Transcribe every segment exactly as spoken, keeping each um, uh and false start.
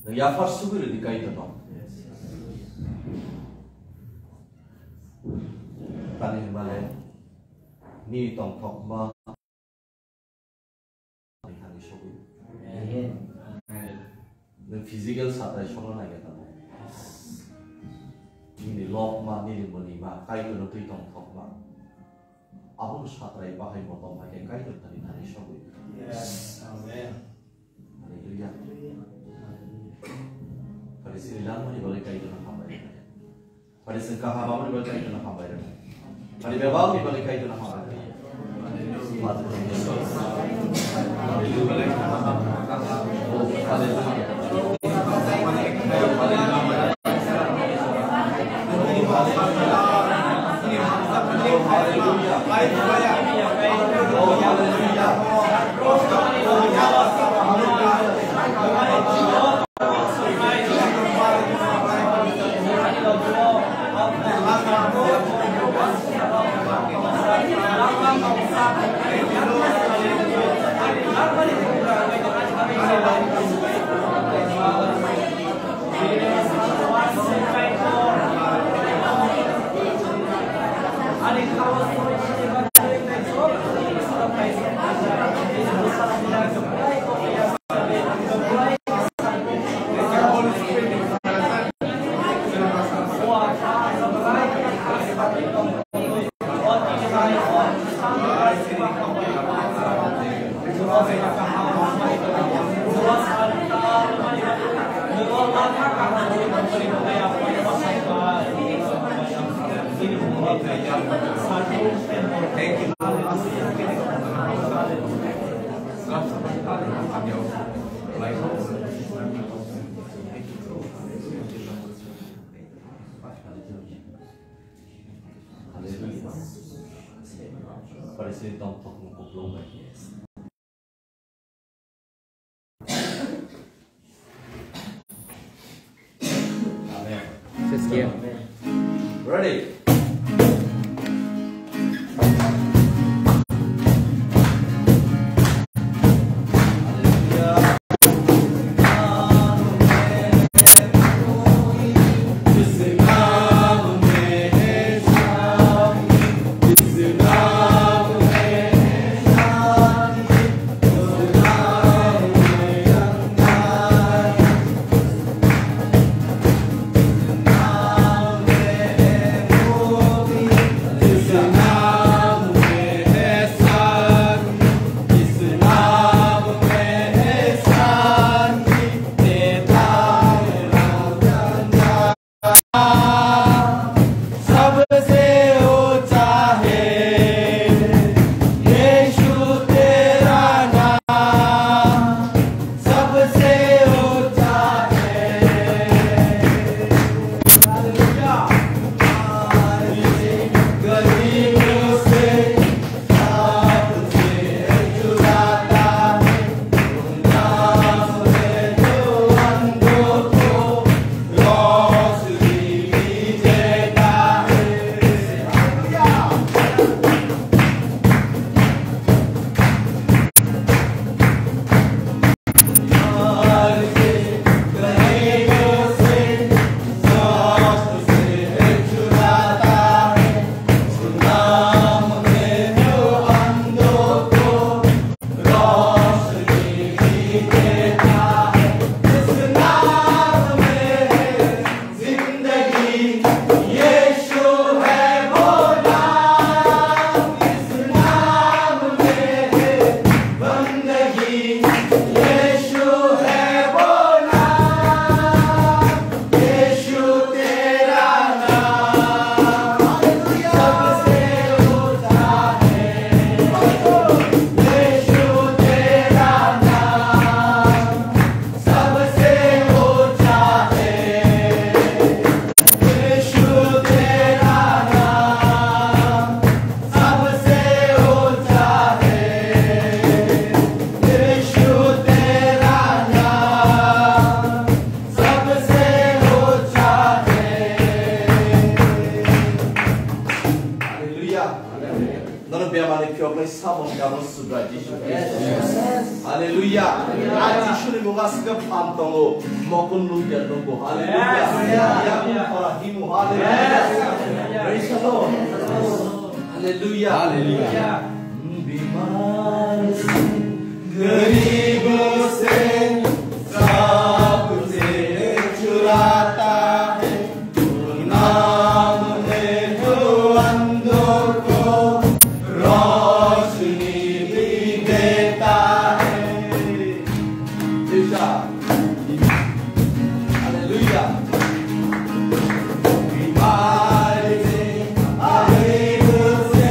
Nwng yaphar sugwi rwdi Kaitorno. Tani hwnba le nini tongthokma thani sogwi. Nwng physical satrai sokna naiya tamo. Nini lokma, nini mwnwima, Kaitorno twi tongthokma. Abono satrai bahai motom hai khe Kaitor thani thani sogwi. Yes. Amen. Hallelujah. Pharisee ni langmani bagwi Kaitorno hambai rwnai. Pharisee kaham aboni bagwi Kaitorno hambai rwnai. Pharisee bebak ni bagwi Kaitorno hambai rwnai. Hallelujah. Hallelujah. Pharisee tongthokma kuplung bai. Amen. Ready? सबसे ऊंचा है यीशु तेरा नाम, सबसे ऊंचा है। गरीबों से Hallelujah. Nono bemani phiyok lai samung gabon Subrai Jisu Khristo. Hallelujah. A Jisuni Maska pam tongo, mokol nukya tongo. Hallelujah. Yes. Yakung para himu. Hallelujah. Yes. Praise the Lord. Hallelujah. Hallelujah. बीमार से, गरीब से, सबसे छुड़ाता है। नाम है जो अंधों को रोशनी भी देता है। Hallelujah. बीमार से, गरीब से,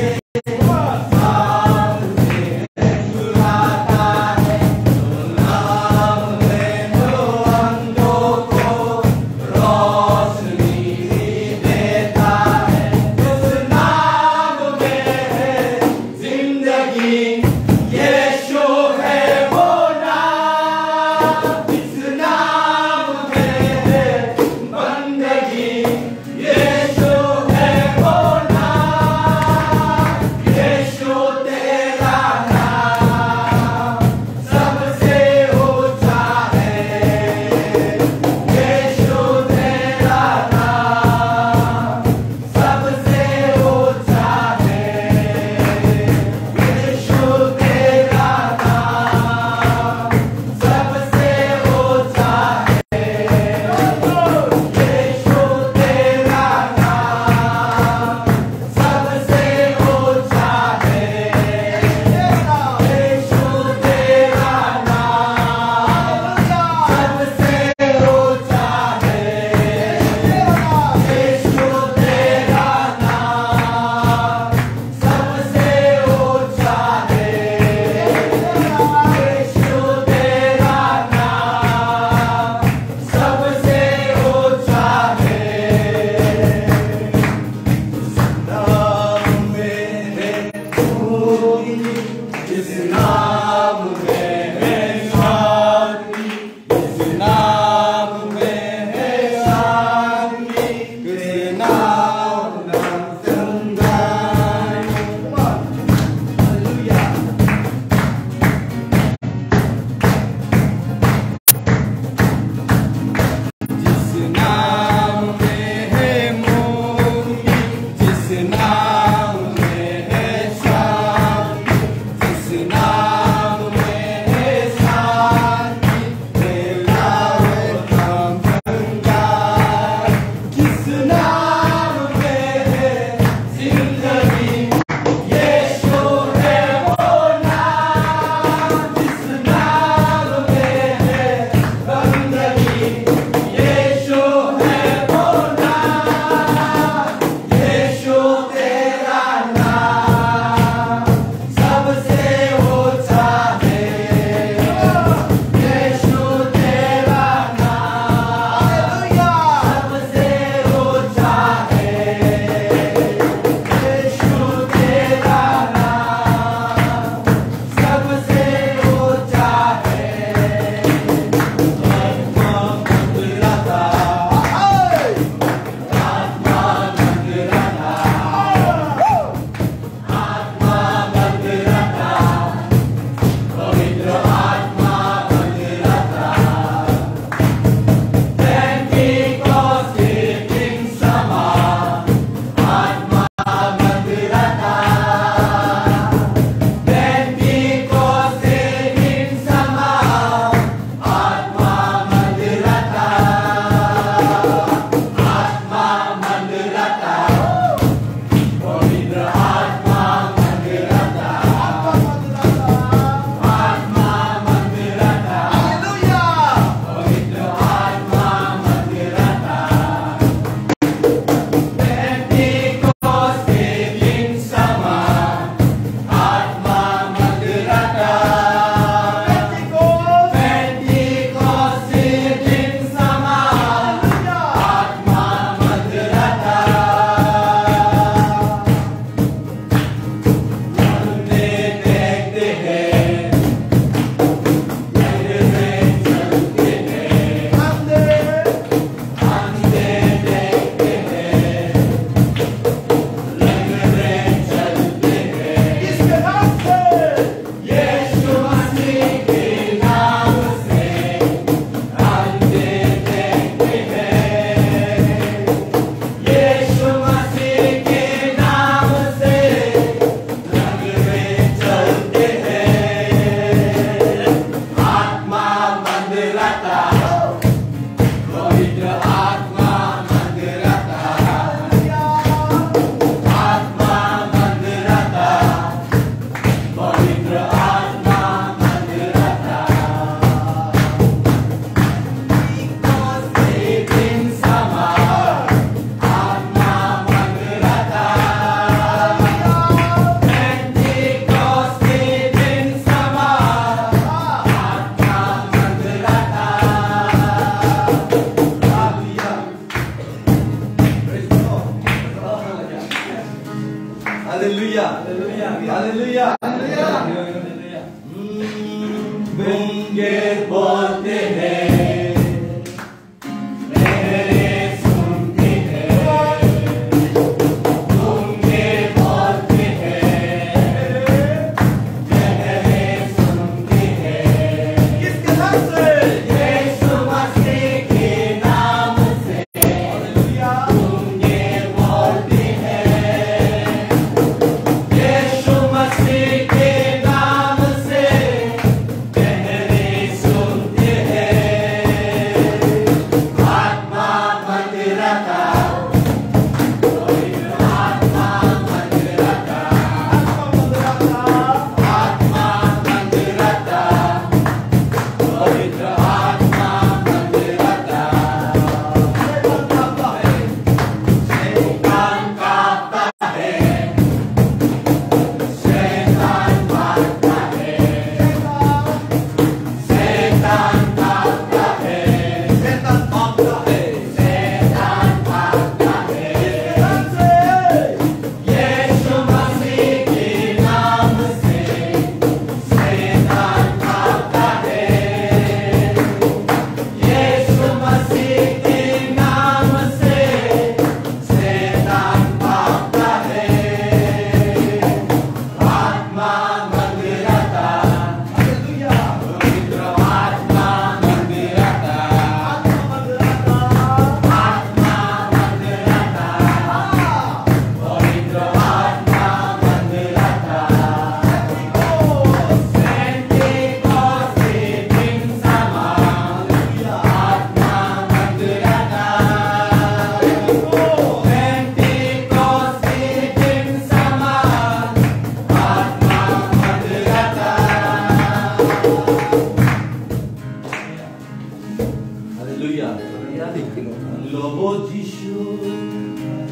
Hallelujah. Ang lobo Jisu,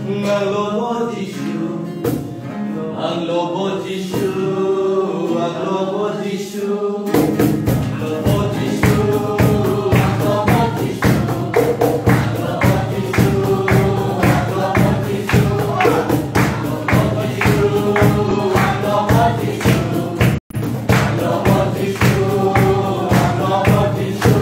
ang lobo Jisu, ang lobo Jisu, ang lobo Jisu, ang lobo Jisu, ang lobo Jisu, ang lobo Jisu, ang lobo Jisu, ang lobo Jisu.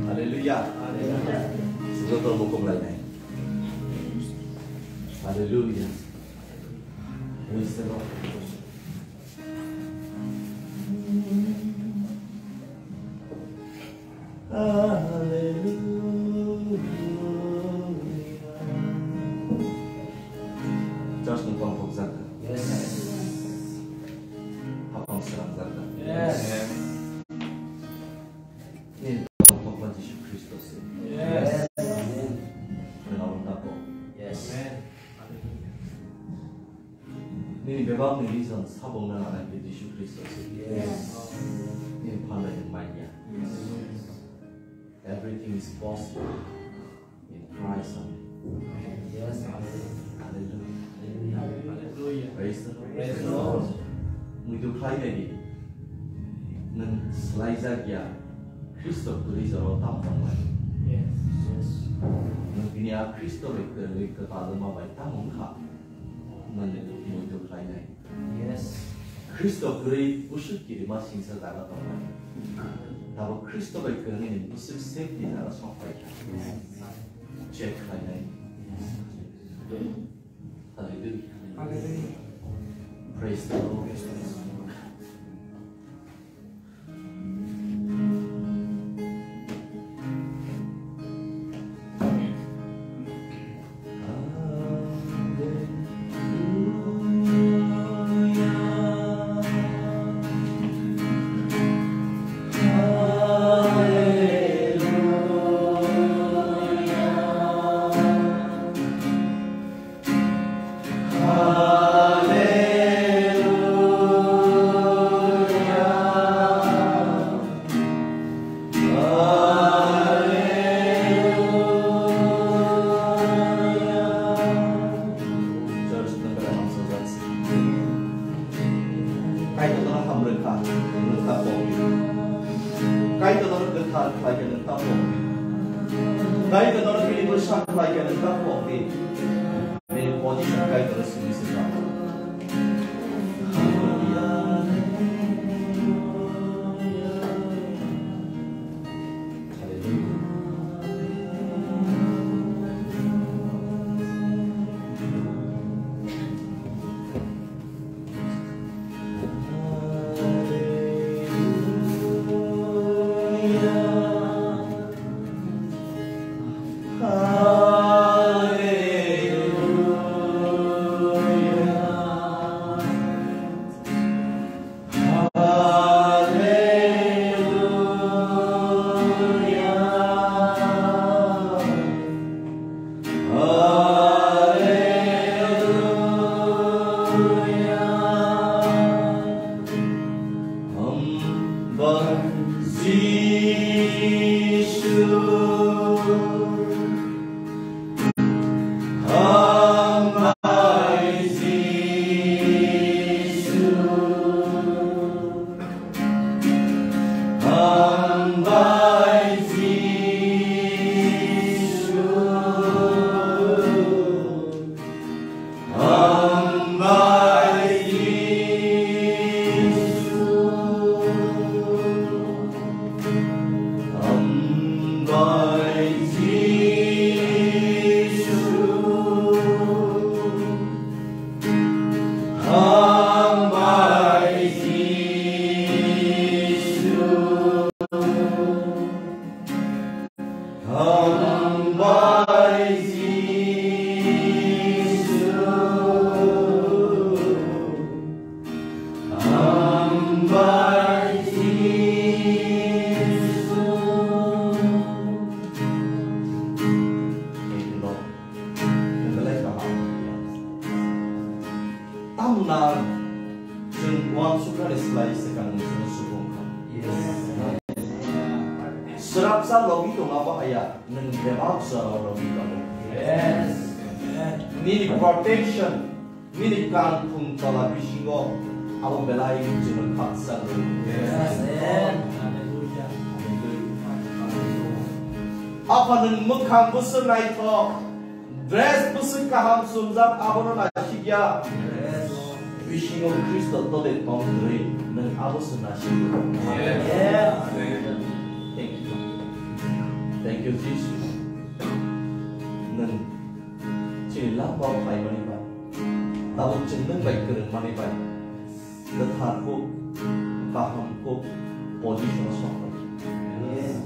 Hallelujah. Joto bukum lainai. Hallelujah. Praise the Lord. Hallelujah. Church ni tongthok jaga. Yes. Hapang serang jaga. Yes. Ni tongthokma Jisu Khristo se. Yes. Amen. Khwnao na ko. Yes. Amen. Nini bebak ni reason sabong na nana ke Jisu Khristo se. Yes. Nini phalai ni manya. Yes. Everything is possible in Christ. Amen. Yes. Hallelujah. Hallelujah. Praise the Lord. Praise the Lord. Muitu khlai nai di. Nwng swlaijak ya. Khristo kwrwi jorao tam tonglai. Yes. Yes. Nwng bini a Khristo bai kwrwi kwtal wngma bai tamo wngkha. Nwng muitu khlai nai. Yes. Khristo kwrwi busu kirima singsa jaga tongnai. Tabuk Khristo bai kwrwngni busu safety jaga sokpai kha. Check khlainai. Hallelujah. Hallelujah. Praise the Lord. Kaitorno kwthar khlai khe nwng ta pok di. Kaitorno bini bwsa khlai khe nwng ta pok di. Bini position Kaitorno simi se tamo. Hallelujah. Hallelujah. Tamo nang chwng uansuknani slai swkang chwngno supung kha. Srapsa logi tongma bahaya, nwng bebak jora logi tongo. Nini protection, nini kankhung tola bisingo abo belai chwngno khakchangwi. Apha nwng mwkhang bwswk naithok. Dress bwswk kaham chumjak, abono naisikya. Bisingo Khristo tole tong kwrwi, nwng abo se naisikya. Amen. Thank you. Thank you, Jesus. Nwng chini lama phaimani bai, tabuk chwng nwng bai kwrwngmani bai, kwthar kuk, kaham kuk, position o sok bai. Amen.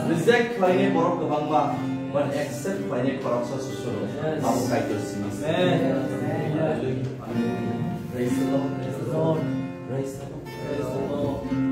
Reject khlainai borok kwbangma, but accept khlainai khoroksa susu rok. Yes. Abo Kaitor simi. Amen. Hallelujah. Praise the Lord. Praise the Lord. Praise the Lord. Praise the Lord.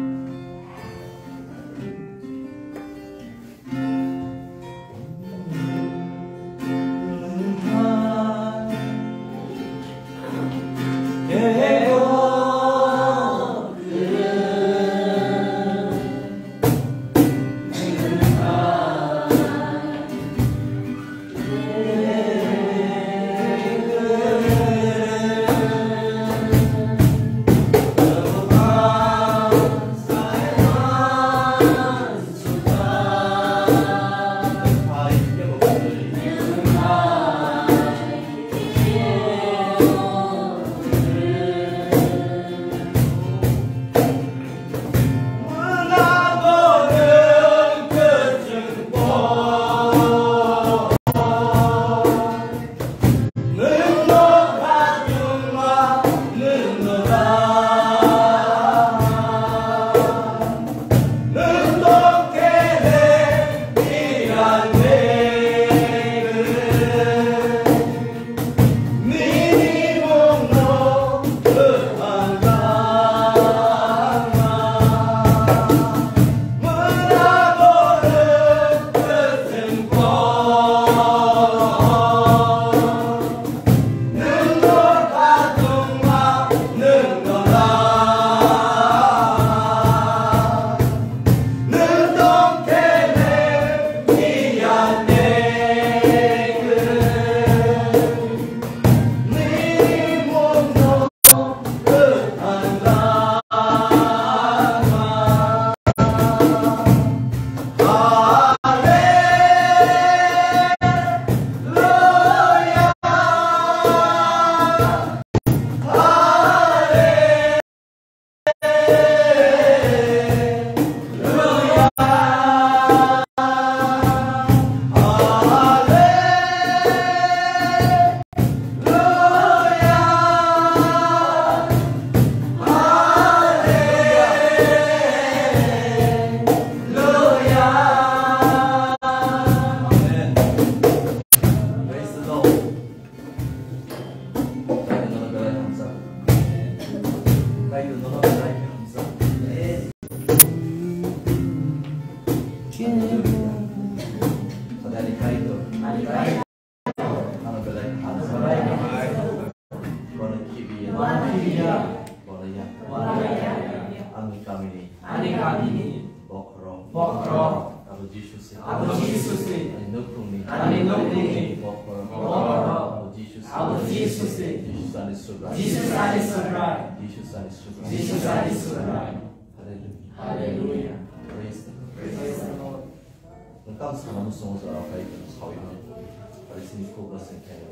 Bono khibiya. Bono ya. Ani kamini. Ani kamini. Bokhorok. Bokhorok. Abo Jisu se. Abo Jisu se. Ani nukhungni. Ani nukhungni. Bokhorok. Bokhorok. Abo Jisu se. Abo Jisu se. Jisu ani Subrai. Jisu ani Subrai. Jisu ani Subrai. Jisu ani Subrai. Hallelujah. Hallelujah. Praise the Lord. Praise the Lord. Nwng tamo sana muchungo jora khlai tong sawi no. Ari sini khobra se khayo.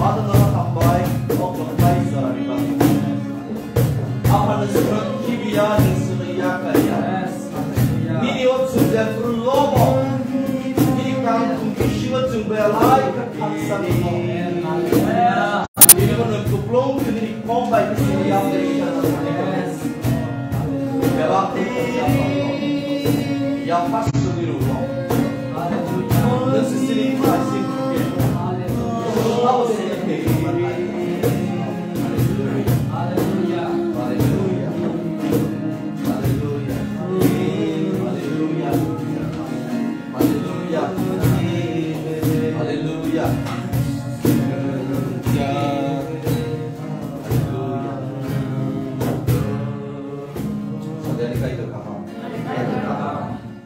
Father, Lord, hambai, o kwplai jorani bagwi. Aphano swrwng kibiya, nwng swrwng ya kaiya. Nini o chwngja phuru lobo. Nini kang thung bisingo chwng belai kha khaksa nini. Nini bo nwng kwplung khe nini kok bai bisingo ya kaiya. Belai ya pastor ni rwng.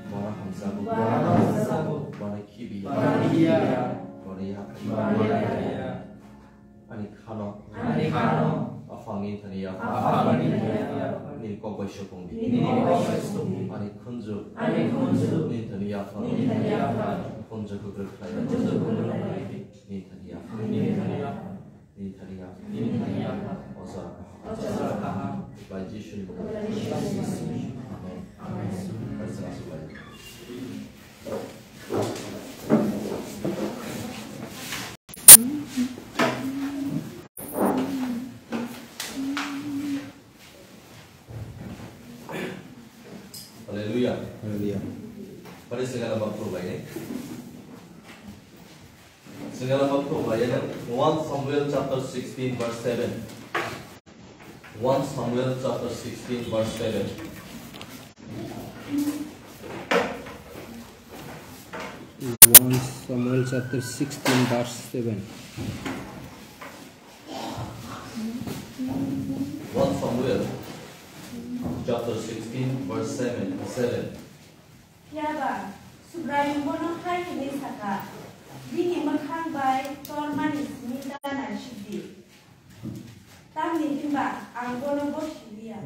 Bono hamjago. Bono hamjago. Bono khibiya. Bono khibiya. Bono yakhiya. Bono yakhiya. Ani khano. Ani khano. Aphangni thani yapha. Aphangni thani yapha. Nini kok bai sukung di. Nini kok bai sukung di. Ani khunju. Ani khunju. Nini thani yapha. Nini thani yapha. Khunju kukruk khlai. Khunju kukruk khlai. Nini thani yapha. Nini thani yapha. Nini thani yapha. Nini thani yapha. O jora kaham. O jora kaham. Bai Jisuni mung. Bai Jisuni mung. Amen. Amen. Bai Jisuni mung. Hallelujah. Hallelujah. Pare segala bakto bai. Sengala mokto bayana one Samuel chapter sixteen verse seven. One Samuel chapter sixteen verse seven. One Samuel chapter sixteen verse seven. One Samuel chapter sixteen verse seven. Seven. Phiya ba Subraiyung bono hai hwnwi sa kha, "Bini mwkhang bai tormani simi ta naisik di, tamni hwn ba ang bono gosi li ya."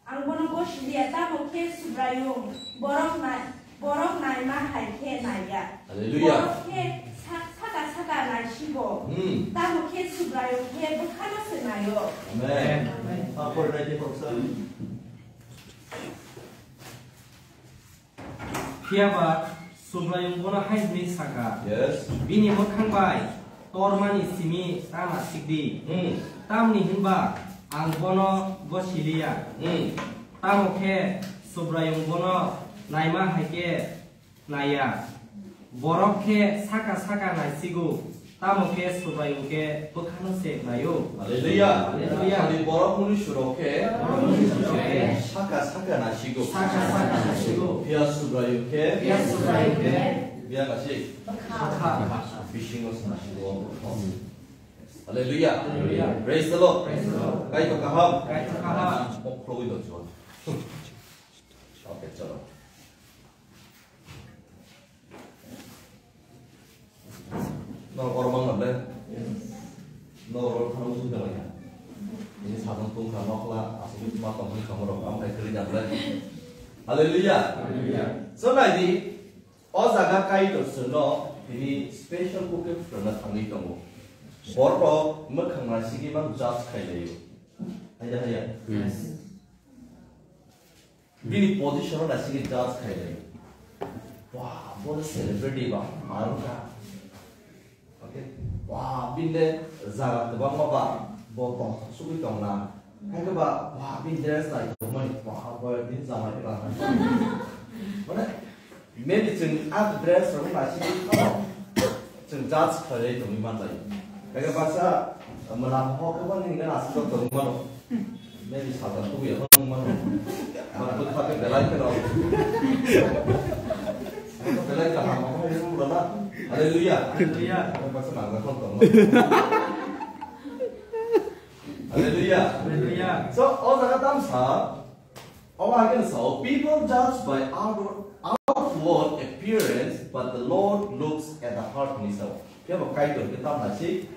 Ang bono gosi li ya, tamo khe Subraiyung borok nai-, borok naima hai khe nai ya. Hallelujah. Borok khe sa-, saka saka naisigo. Hmm. Tamo khe Subraiyung khe bwkhano se nai-o. Amen. Amen. Phiya ba Subraiyung bono hai hwnwi sa kha, Yes. "Bini mwkhang bai tormani simi ta naisik di, Hmm. tamni hwn ba ang bono gosi li ya." Hmm. Tamo khe Subraiyung bono naima hai khe nai ya. Borok khe saka saka naisigo, tamo khe Subraiyung khe bwkhano se naio. Hallelujah. Hallelujah. Ani borok muni surok khe Borok muni surok khe saka saka naisigo. Saka saka naisigo. Phiya Subraiyung khe Phiya Subraiyung khe biya kasi bwkha. Bisingo se naisigo. Hallelujah. Hallelujah. Praise the Lord. Praise the Lord. Kaitor kaham. Kaitor kaham. Mok khulugwi dong chuan. Okay, chalo. No, oro mang le. No, oro thang su dong ya. Ini sadang tung kha nokla, asli ma tong kha mo rok am kai kri jam le. Hallelujah. Hallelujah. So nai di, o jaga Kaitor chwngno tini special kuk khe phrwngna thangwi tongo. Borok mwkhang naisingwi mang judge khai laio. Haiya, haiya. Yes. Bini position no naisingwi judge khai laio. Wah, bo celebrity ba, marwkha. Okay. Wah, bini le jaga kwbangma ba, bo tongthok sugwi tongna. Haikhe ba, wah, bini dress naithokmani, wah, bo bini jamani ba. Mane, maybe chwng a dress rok naisingwi tamo, chwng judge khlaiwi tongwi manjai. Haikhe baksa, mwla ho khe bo nini naisingwi tongwi mano. Maybe salsa tubuya mano. Mano bwkha khe belai kheno. Belai kaham omo hai rwna. Hallelujah. Hallelujah. Omo baksa nangjakhwlwng tongma. Hallelujah. Hallelujah. So, o jaga tamsa, omo hai kheno sao, "People judge by outward, outward appearance, but the Lord looks at the heart," hinwi sao. Phiya bo Kaitor khe tamna se.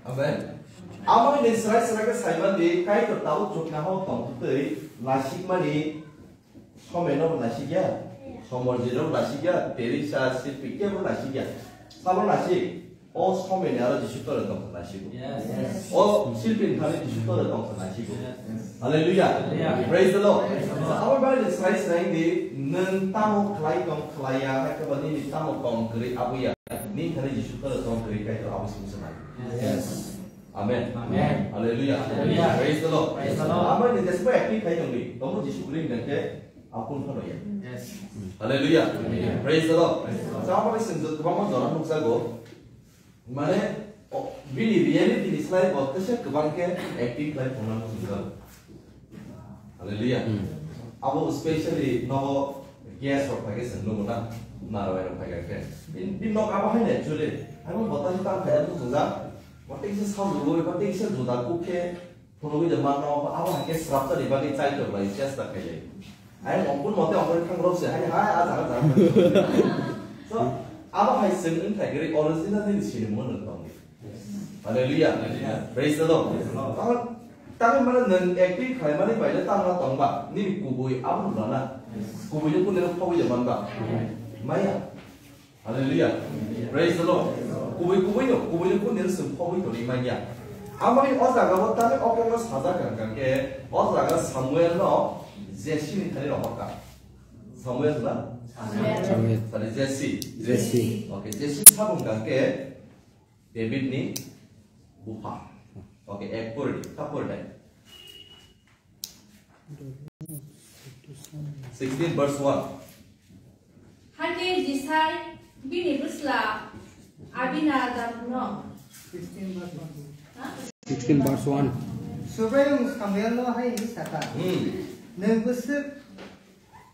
Amen. Amo ni srai srai khe saimandi, Kaitor tabuk chukna ho tongtwtwi, nasikmani, Someno bo nasikya, Somorjino bo nasikya, Teresa, Silpi kebo nasikya. Sabo nasik, o someni aro Jisu tore tongkha nasigo. Yes. O Silpi thani Jisu tore tongkha nasigo. Yes. Hallelujah. Hallelujah. Praise the Lord. Praise the Lord. Abo bai srai srai di, nwng tamo khlai tong khlaiya, hai khe ba nini tamo tong kwrwi abuya, nini thani Jisu tore tong kwrwi Kaitor abo simi sanai. Yes. Amen. Amen. Hallelujah. Hallelujah. Praise the Lord. Praise the Lord. Amo ni jesbo acting khai tongdi. Tomo Jisu Kristo hingke apun phano ya. Yes. Hallelujah. Amen. Praise the Lord. Praise the Lord. Sa amo ni senjo kwbangma jora nukjago. Mane, o, bini reality ni slai bo kesa kwbang khe acting khlai tongna nukjago. Hallelujah. Hmm. Abo specially nogo guest rok phai khe chwng nukgo na, narwai rok phai khe. Bin, bin nok abo haino actually. Abo botani tang phai khe chwng jak. Botani kisa sal rwgwi, botani kisa juda kuk khe phunugwi de manno, abo hai khe srapjani bagwi chaitor lai chesta khailai. Ai ongkun mote ongkun thang rok se, hai, hai, a jaga jaga. So, abo hai chwng wng thai khe original ni sini mo nang tong. Hallelujah. Hallelujah. Praise the Lord. Praise the Lord. Tamo, tamo mane nwng acting khlaimani bai le tamo tong ba, nini kubui abo lana. Kubui ni kuni rok phobwi ya man ba. Maya. Hallelujah. Praise the Lord. Kubui, kubui no, kubui ni kuni rok sum phobwi toni manya. Amoni o jaga o tamo okong no sajak kang kang khe, o jaga Samuel no Jesse ni thani rohor ka. Samuel na? Samuel. Samuel. Tani Jesse. Jesse. Okay, Jesse sabung kang khe, David ni bupha. Okay, ek pori, ta pori dai. Sixteen verse one. Hakhe Jisai bini bwsla Abinadabno. Sixteen verse one. Ha? Sixteen verse one. Subraiyung Samuelno hai hwnwi sakha, Hmm. Nwng bwswk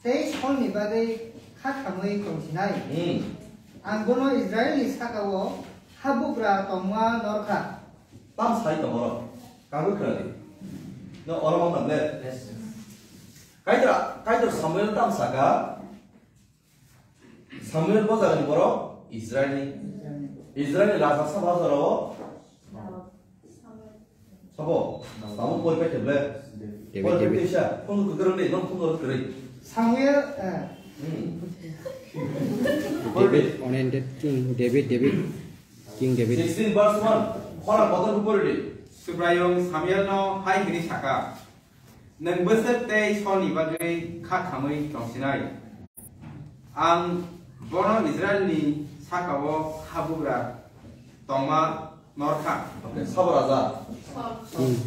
tei Solni bagwi kha khamwi tong sinai. Hmm. Ang bono Israilni saka-o habugra tongma norkha. Tam sai tong oro. Kagwi khna di. No oro mang nang le. Kaitor, Kaitor Samuel tam saka. Samuel bo jagani borok Israilni. Israilni raja sabo jora o. Sabo, sabo pori pai kheble. David, pori pai David. Teisa, phone kwkrwng de, no phone kwkrwng. Samuel, eh. Hmm. David, anointed king, David, David, King David. Sixteen verse one. Khorang kotor pori di. Subraiyung Samuelno hai hwnwi sakha, Nwng bwswk tei Solni bagwi kha khamwi tong sinai. Ang bono Israilni saka-o habugra tongma norkha. Okay, sabo raja. Sol. Hmm.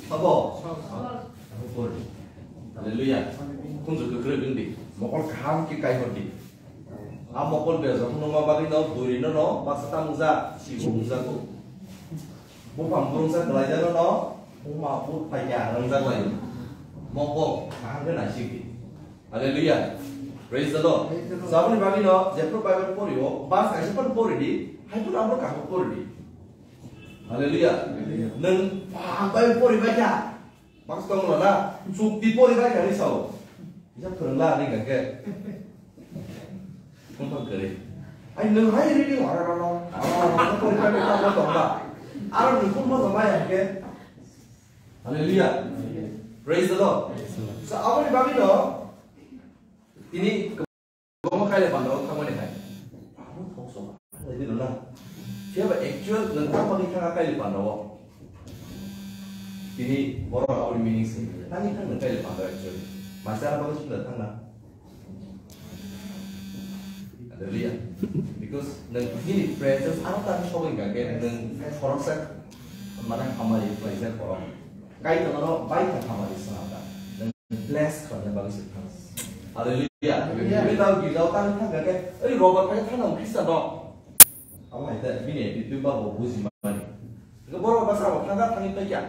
Sabo. Sol. Hallelujah. Khunju kwkrwi wng di. Mokol kaham khe kai hor di. A mokol berjak nungma bagwi no bwrwi no no baksa ta mungja, sibo mungjago. Buphang burungsa kwlaijano no, buma bupha ya rangjaklaio. Mokol kaham khe naisingdi. Hallelujah. Praise the Lord. Praise the Lord. Saboni bagwi no, jephru Bible porio, bas kaisa phan pori di, hai phano abo kaham pori di. Hallelujah. Hallelujah. Nwng kaham Bible pori bai kha. Bangsa tong la na, chukti pori bai kha ni sao. Kisa phwrwng la ni kha khe. Phone phone kwrwi. Ai nwng hai ri ni ora ro no. Aro pori bai kha tong ba. Aro nwng phone phone bai kha khe. Hallelujah. Praise the Lord. So, aboni bagwi no, tini Omo kaile pandao thangmani hai. Abo thokso. Hai dilo na. Phiya ba actual nwng tang bagwi thanga kaile pandao. Tini borok aboni meaning se. Tangwi thang nwng kaile pandao actually. Masa bagwi sunda thangna. Hallelujah. Because nwng nini presence aro tang sogwi ka ke nwng khoroksa mana hamari khlaijak borok. Kaitorno bai thang hamari swnamda. Bless khlaina bagwi se thang. Hallelujah. Hallelujah. Bini tamo girjao tang thang khe, "Oi, Robert phai thang nang Khristian no." Abo hai ta bini attitude ba bo buji mani. Ke borok ba sa bo thang thang thangwi pai kya.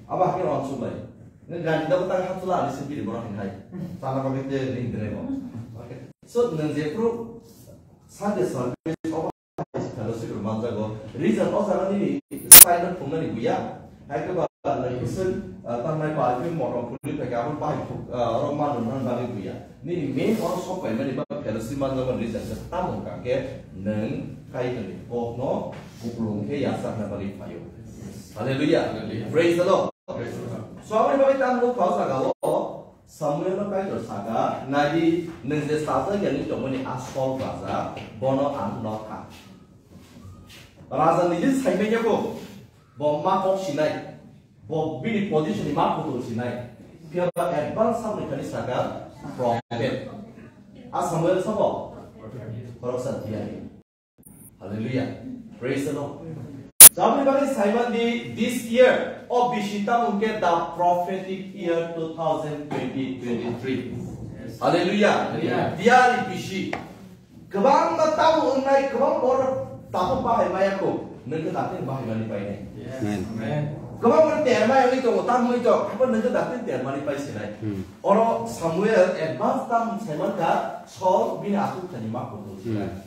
Abo hakhe ron su bai. Nge gani da tang hap sula ani se bini borok hin hai. Sana bagwi te ring dre bo. Okay. So, nang je pro Sunday service fellowship rok manjago. Reason o jaga nini style no phungnani buya. Hai khe ba nai kusuk, ah, tangnai ba khe motom phulwi phaikha, abo bahai phuk, ah, oro mano nang bagwi buya. Nini main oro sok paimani ba fellowship manjago reason khe tamo wngkha khe nwng Kaitorni kokno kupulung khe yachakna bagwi phaio. Hallelujah. Hallelujah. Praise the Lord. Praise the Lord. So, aboni bagwi tamo nukha o jaga o. Samuel no Kaitor saka, "Naidi, nwng je sajak ya ni tongmani a Saul raja, bono ang nokha." Raja niji saimanya bo, bo ma kok sinai, bo bini position ni ma kutul sinai. Phiya ba advance samni thani saka prophet. A Samuel sabo, khoroksa tiyari. Hallelujah. Praise the Lord. Jabri bagwi saiman di this year, o bisi tamo hwnkhe the prophetic year two thousand twenty twenty-three. Hallelujah. Hallelujah. Diyari bisi. Kwbangma tamo wngnai, kwbang borok tamo bahai maya kho, nwng khe daktino bahai mani painai. Yes. Amen. Amen. Kwbang borok termai wngwi tongo, tamo wngwi tongo, haikhe nwng khe daktino termani pai sinai. Hmm. Oro Samuel advance tamo saiman kha, Saul bini aswk thani ma kutul sinai. Hmm.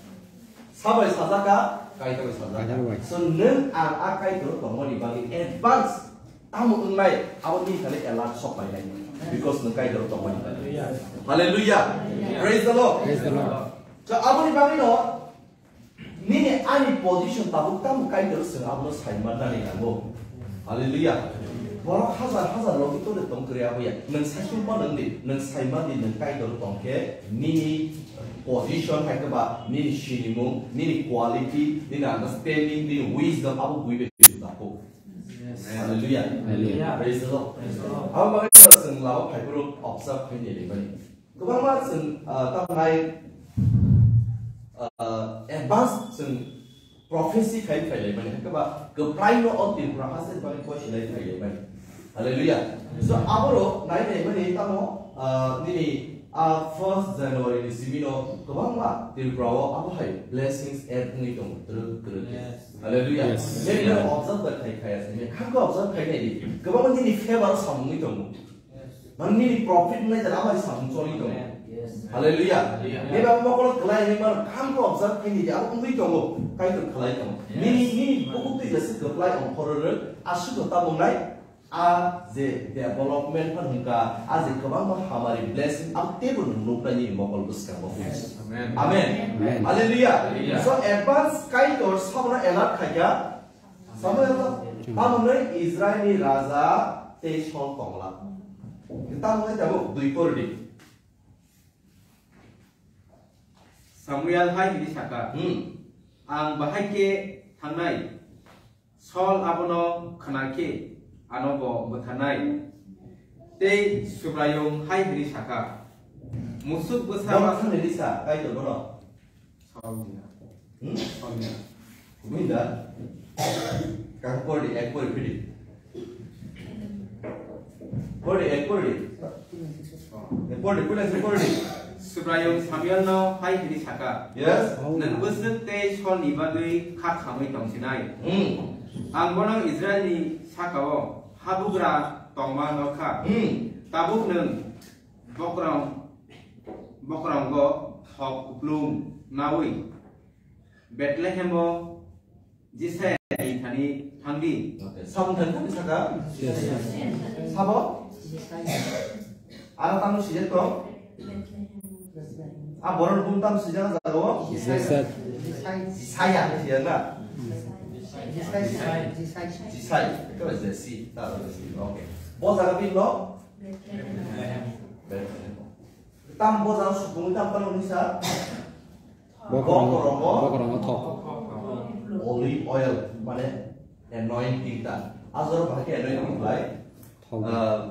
Sabai sajaka, Kaitor bai sajaka. Kaitor bai. So, nwng ang a Kaitor tongmani bagwi advance tamo wngnai, abo nini thani alert sok painai. Because nwng Kaitor tongmani bagwi. Hallelujah. Hallelujah. Praise the Lord. Praise the Lord. So, aboni bagwi no, nini ani position tabuk tamo Kaitor swng abono saiman nani nango. Hallelujah. Borok hajar hajar logi tole tong kwrwi aboya. Nwng saichung ma nwng di, nwng saiman di, nwng Kaitor tong khe nini position hai khe ba nini sinimung, nini quality, nini understanding, nini wisdom abo bui bai juda kho. Yes. Hallelujah. Hallelujah. Praise the Lord. Praise the Lord. Abo bagwi chwng lama phaiphuru observe khainai rimani. Kwbangma chwng, ah, tamnai, ah, advance chwng prophecy khai phailai mani, hwnkhe ba kwplai no o Tripura haste bani koisinai phailai mani. Hallelujah. So, aboro nai nai mani tamo, ah, nini, ah, first January ni simi no kwbangma Tripura o abo hai blessings add wngwi tongo, twrwk twrwk. Yes. Hallelujah. Yes. Maybe no observe da khai khaya se, maybe hamkhe observe khai nai di. Kwbangma nini favor o samung wngwi tongo. Yes. Mane nini profit nai jana bai samung choli tongo. Yes. Hallelujah. Hallelujah. Nini ba mokol kwlai ni mar kam ko observe khai ni di, abo wngwi tongo, Kaitor khlai tongo. Yes. Nini, nini bukuk twi jesa kwplai ongkhoror aswk ta bongnai, a je development phan hwnka, a je kwbangma hamari blessing, abo teibo nwng nuknai nini mokol bwskango. Yes. Amen. Amen. Amen. Hallelujah. Hallelujah. So advance Kaitor sabono alert khaikha, Samuel no, tamo hwnwi Israilni raja tei Saul tongla. Tamo hwnwi tabuk dui pori di. Samuel hai hwnwi saka, Hmm. "Ang bahai khe thangnai, Saul abono khna khe ano bo bwtharnai, tei Subraiyung hai hwnwi saka, musuk bwsa Bono mas-" thangni risa, Kaitor bono. Saul ni na. Hmm? Saul ni na. Kubui da? Kang pori, ek pori pidi. Pori, ek pori. Oh. Ek pori, pura se pori. Subraiyung Samuelno hai hwnwi sakha, Yes. "Nwng bwswk tei Solni bagwi kha khamwi tong sinai? Hmm. Ang bono Israilni saka-o habugra tongma norkha. Hmm. Tabuk nwng bokrong, bokrongo thok kuplung naui Bethlehemo Jisai thani thangdi." Okay. Samung thani thani saka? Yes, sir. Sabo? Ara tamo sijak tong? A borok bum tam sijak jago? Yes, sir. Jisai ya, sijak na? Jisai, Jisai. Jisai. Jisai. Ito Jesi, ta Jesi. Okay. Bo jaga bi lo? Bethlehem. Tam bo jaga supung tam tam ni sa? Bokorongo, bokorongo. Bokorongo thok. Olive oil, mane anointing ta. Ajor bahai ke anointing khlai. Thok. Ah,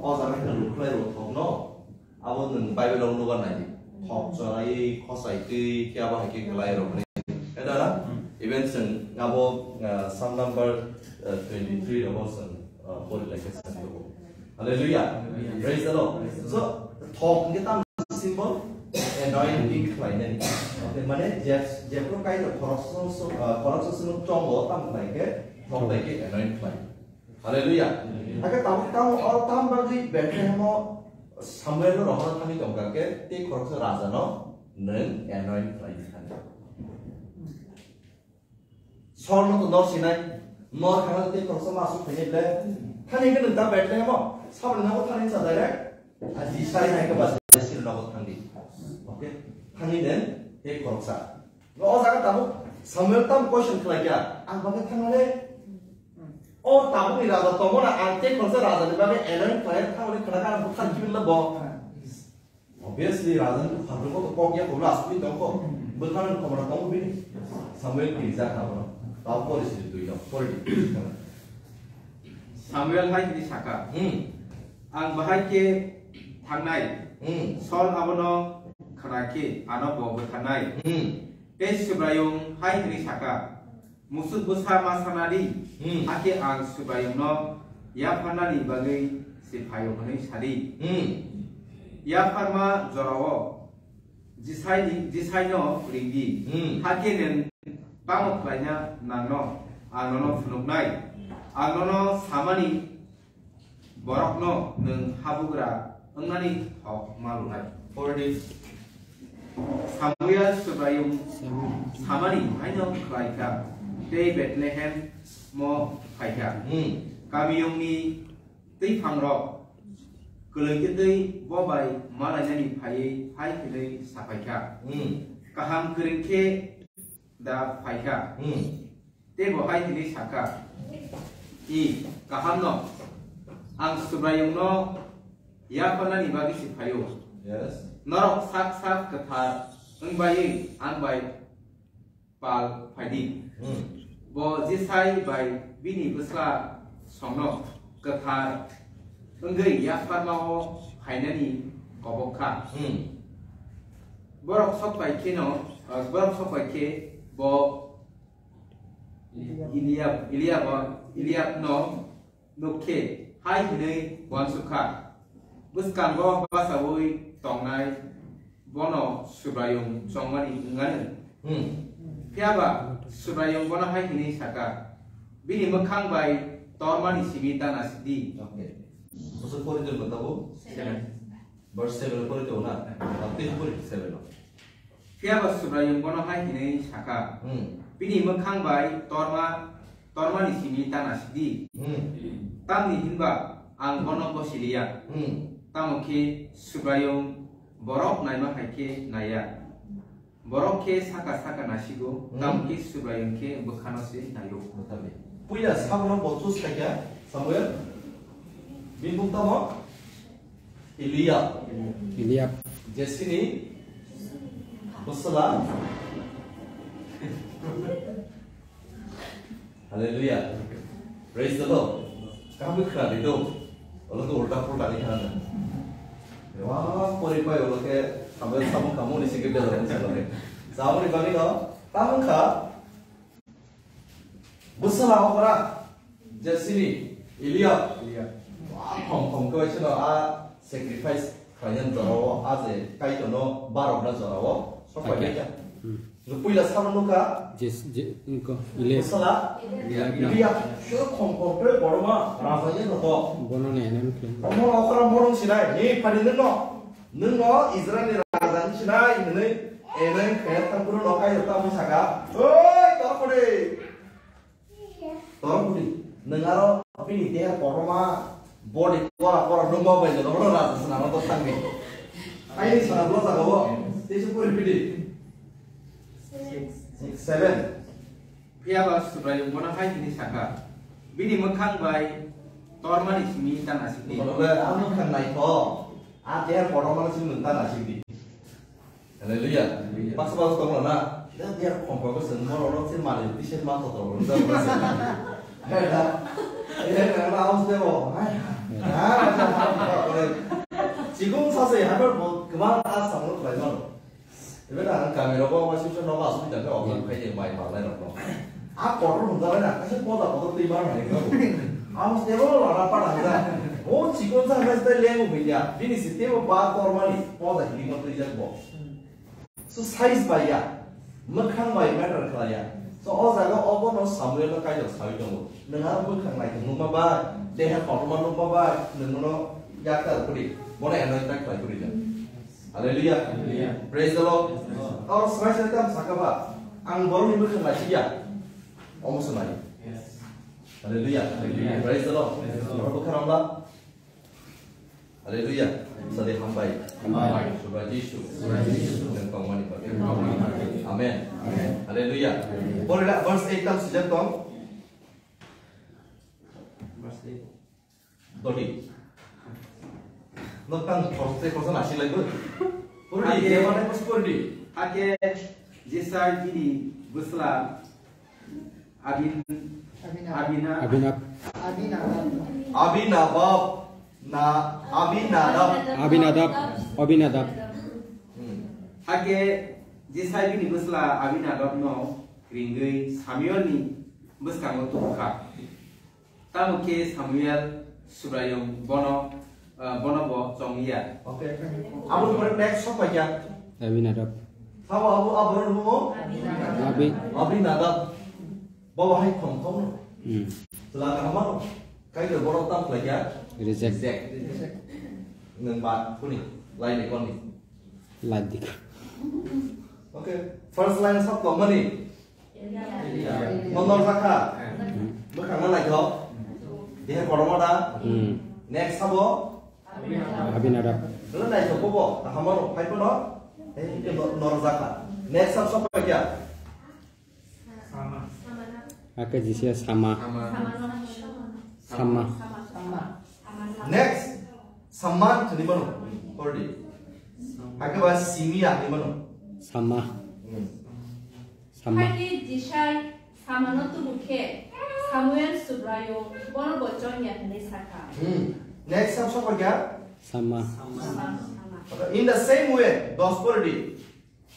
o jaga ke luk khlai ro thok no. Abo nwng Bible o nugo nai. Thok chonai, khosai twi, khe abo hai ke khlai ro mani. Eta na? Hmm. Even chwng abo, ah, Psalm number, ah, twenty-three abo chwng, ah, pori lai khe chwng nugo. Hallelujah. Hallelujah. Praise the Lord. So, thok hwnkhe tamo symbol anointing khlainani. Okay, mane je, jephru kaisa khoroksa so, ah, khoroksa sino chongo tamo khlai khe, thok bai khe anoint khlai. Hallelujah. Hake tamo, tamo, o tam bagwi Bethlehemo Samuel no rohor thani tongkha khe, tei khoroksa raja no nwng anoint khlai thani. Sol no to nor sinai, nor khana tei khoroksa ma asuk khainai ble. Thani hwnkhe nwng ta Bethlehemo, saboni nogo thani sa direct. A Jisai hai khe ba Jesi nogo thangdi. Okay? Thangwi den tei khoroksa. No o jaga tabuk Samuel tam question khlai kha. Ang bagwi thangnai. O tabukni raja tongmona ang tei khoroksa raja ni bagwi anoint khlai thangwi khna kha ang bwkha kibil bo. Obviously, raja ni phalrok to kok ya, kobla asli tong kok. Hmm. Bwkhano khobor tong bini. Samuel kirijak abono. Tao pori siri twi no, pori di. Samuel hai hwnwi sakha, Hmm. "Ang bahai khe thangnai." Hmm. Sol abono khna khe ano bo bwtharnai. Hmm. Tei Subraiyung hai hwnwi sakha, Musuk bwsa ma sana di, Hmm. hakhe ang Subraiyungno yapharnani bagwi se phaio hwnwi sa di. Hmm. Yapharma jorao Jisaini, Jisaino ring di, Hmm. hakhe nwng tamo khlaina nangno ang nono phunuknai. Ang nono samani borokno nwng habugra wngnani thok ma rwnai. Pori di. Samuel Subraiyung samani haino khlai kha, tei Bethlehemo phai kha. Hmm. Kamiyungni twiphangrok kwlwi twi bo bai malainani phaiwi hai hwnwi sa phai kha, Hmm. "Kaham kwrwng khe da phai kha?" Hmm. Tei bo hai hwnwi sa kha, "I, kaham no, ang Subraiyungno yapharnani bagwi se phaio. Yes. Norok sak sak kwthar wng baiwi ang bai pal phai di." Hmm. Bo Jisai bai bini bwsla songno kwthar wngwi yapharmao phainani kobok kha. Hmm. Borok sok pai kheno, borok sok pai khe bo Eliab, Eliab, Eliabno nuk khe hai hwnwi uansuk kha, "Bwskango bachaui tongnai bono Subraiyung chongmani wngano." Hmm. Phiya ba Subraiyung bono hai hwnwi sa kha, "Bini mwkhang bai tormani simi ta nasi di." Okay. Bosor pori tongma tabuk? Seven. Verse seven pori tongo na? Tei pori seven o. Phiya ba Subraiyung bono hai hwnwi sa kha, Hmm. "Bini mwkhang bai torma, tormani simi ta nasi di. Hmm. Tamni hinba ang bono bosi liya. Hmm. Tamo khe Subraiyung borok naima hai khe naiya. Borok khe saka saka nasigo, Hmm. tamo khe Subraiyung khe bwkhano se naio." Puila sabono bo choose khaikha Samuel. Bini mung tamo? Eliab. Eliab. Jesini bwsla. Hallelujah. Praise the Lord. Kaham khe khna di do. Olo khe ulta pulta ni khna. Wa pori pai olo khe sambil samung kamu ni sikir dia dalam sila khe. Samung ni bani no. Tamung kha. Bwsala okra, Jesini, Eliab. Eliab. Wa, thong thong khe waisano a sacrifice Kaiyan jorao, a je Kaitorno barokna jorao, sok pai kha. Hmm. Puila sabo nukha. Jes-, je, nukha. Ile. Bwsala. Ile. Iliya. Sero khom khom khe boroma raja ye no to. Bono ne enen khe. Omo okra morong sinai. Ni phani nungno. Nungno Israel ni raja ni sinai hinwi enen khe thangkuru no Kaitor ta mui saka. Oi, tor kore. Torong kuri, nwng aro bini deha kotorma body pora pora nungma bai jora oro raja swnamno to thangni. Aini swnam lo jaga o, tei se puri pidi. Seven. Phiya ba Subraiyung bono hai hwnwi sakha, "Bini mwkhang bai tormani simi ta nasikdi." Bono le a mwkhang naikho, a deha kotorma simi nwng ta nasikdi. Hallelujah. Hallelujah. Paksa paksa tongla na. Kita dia khongkho ko seng mo ro se mali ti se ma to to ro. Hela. Hela la aus de bo. Hai. Ha. Chikung sa se ha ko bo kma a sa mo lai ma ro. Ebe na kami ro ko ma sip se no ba su ta ko ba khai de mai ma lai ro. A kotor hwnjabai na, kaisa poda kotor twi bar mani kabo. Amo tebo lana pada hwnjak. O chikon sa hwnjak tei lengo hwnjak. Bini si tebo ba tormani poda hili kotor ijak bo. So size bai ya. Mwkhang bai matter khlai ya. So o jaga o bono Samuel no Kaitor sawi tongo. Nwng aro mwkhang nai nukma bai, deha kotorma nukma bai, nwng bono yakta rw kudi. Bono anoint khlai kudi jak. Hallelujah. Hallelujah. Praise the Lord. Praise the Lord. Oro swrai swrai tamo saka ba, ang borokni mwkhang naisik ya. Omo se nai. Yes. Hallelujah. Hallelujah. Praise the Lord. Praise the Lord. Borok bwkha rwla. Hallelujah. Sadi hambai. Hambai. Subrai Jisu. Subrai Jisu. Nwng tongmani bagwi. Nwng tongmani bagwi. Amen. Amen. Hallelujah. Hallelujah. Pori la verse eight tamo sijak tong. Verse eight. Doti. No tang khorokse khoroksa nasi lai bo. Purdi, hakhe, je mane bus purdi. Hakhe Jesai bini bwsla Abin-, Abina-, Abina-, Abinab. Abinadab. Abinadab. Na, Abinadab. Abinadab. Abinadab. Hmm. Hakhe Jesai bini bwsla Abinadabno ringwi Samuelni bwskango tubukha. Tamo khe Samuel Subraiyung bono, ah, bono bo chong ya. Okay. Abo pore next sok paikha. Abinadab. Sabo abo, abo no mo? Abi. Abinadab. Babo hai thong thong no. Hmm. Sela kaham no. Kaitor borok tam khlai kha? Reject. Reject. Nwng ba kuni. Lai ni koni. Lai dik. Okay. First line sok tong mani. Mon norjak kha? Bwkhang no naithok. Dehe kotorma da? Hmm. Next sabo? Abinadab. Bwle naithok bo bo. Kaham no phai phano. Eh, no-, norjak kha. Next sab sab kya? Hakhe jisa sama. Sama. Next. Samman thani mano. Already. Hakhe ba simi ya ni mano. Sama. Hmm. Sama. Hakhe Jisai samano tubu khe Samuel Subraiyung bono bo chongya hwnwi sakha. Hmm. Next sab sokor kya? Sama. Sama. Sama. In the same way, dos pori di.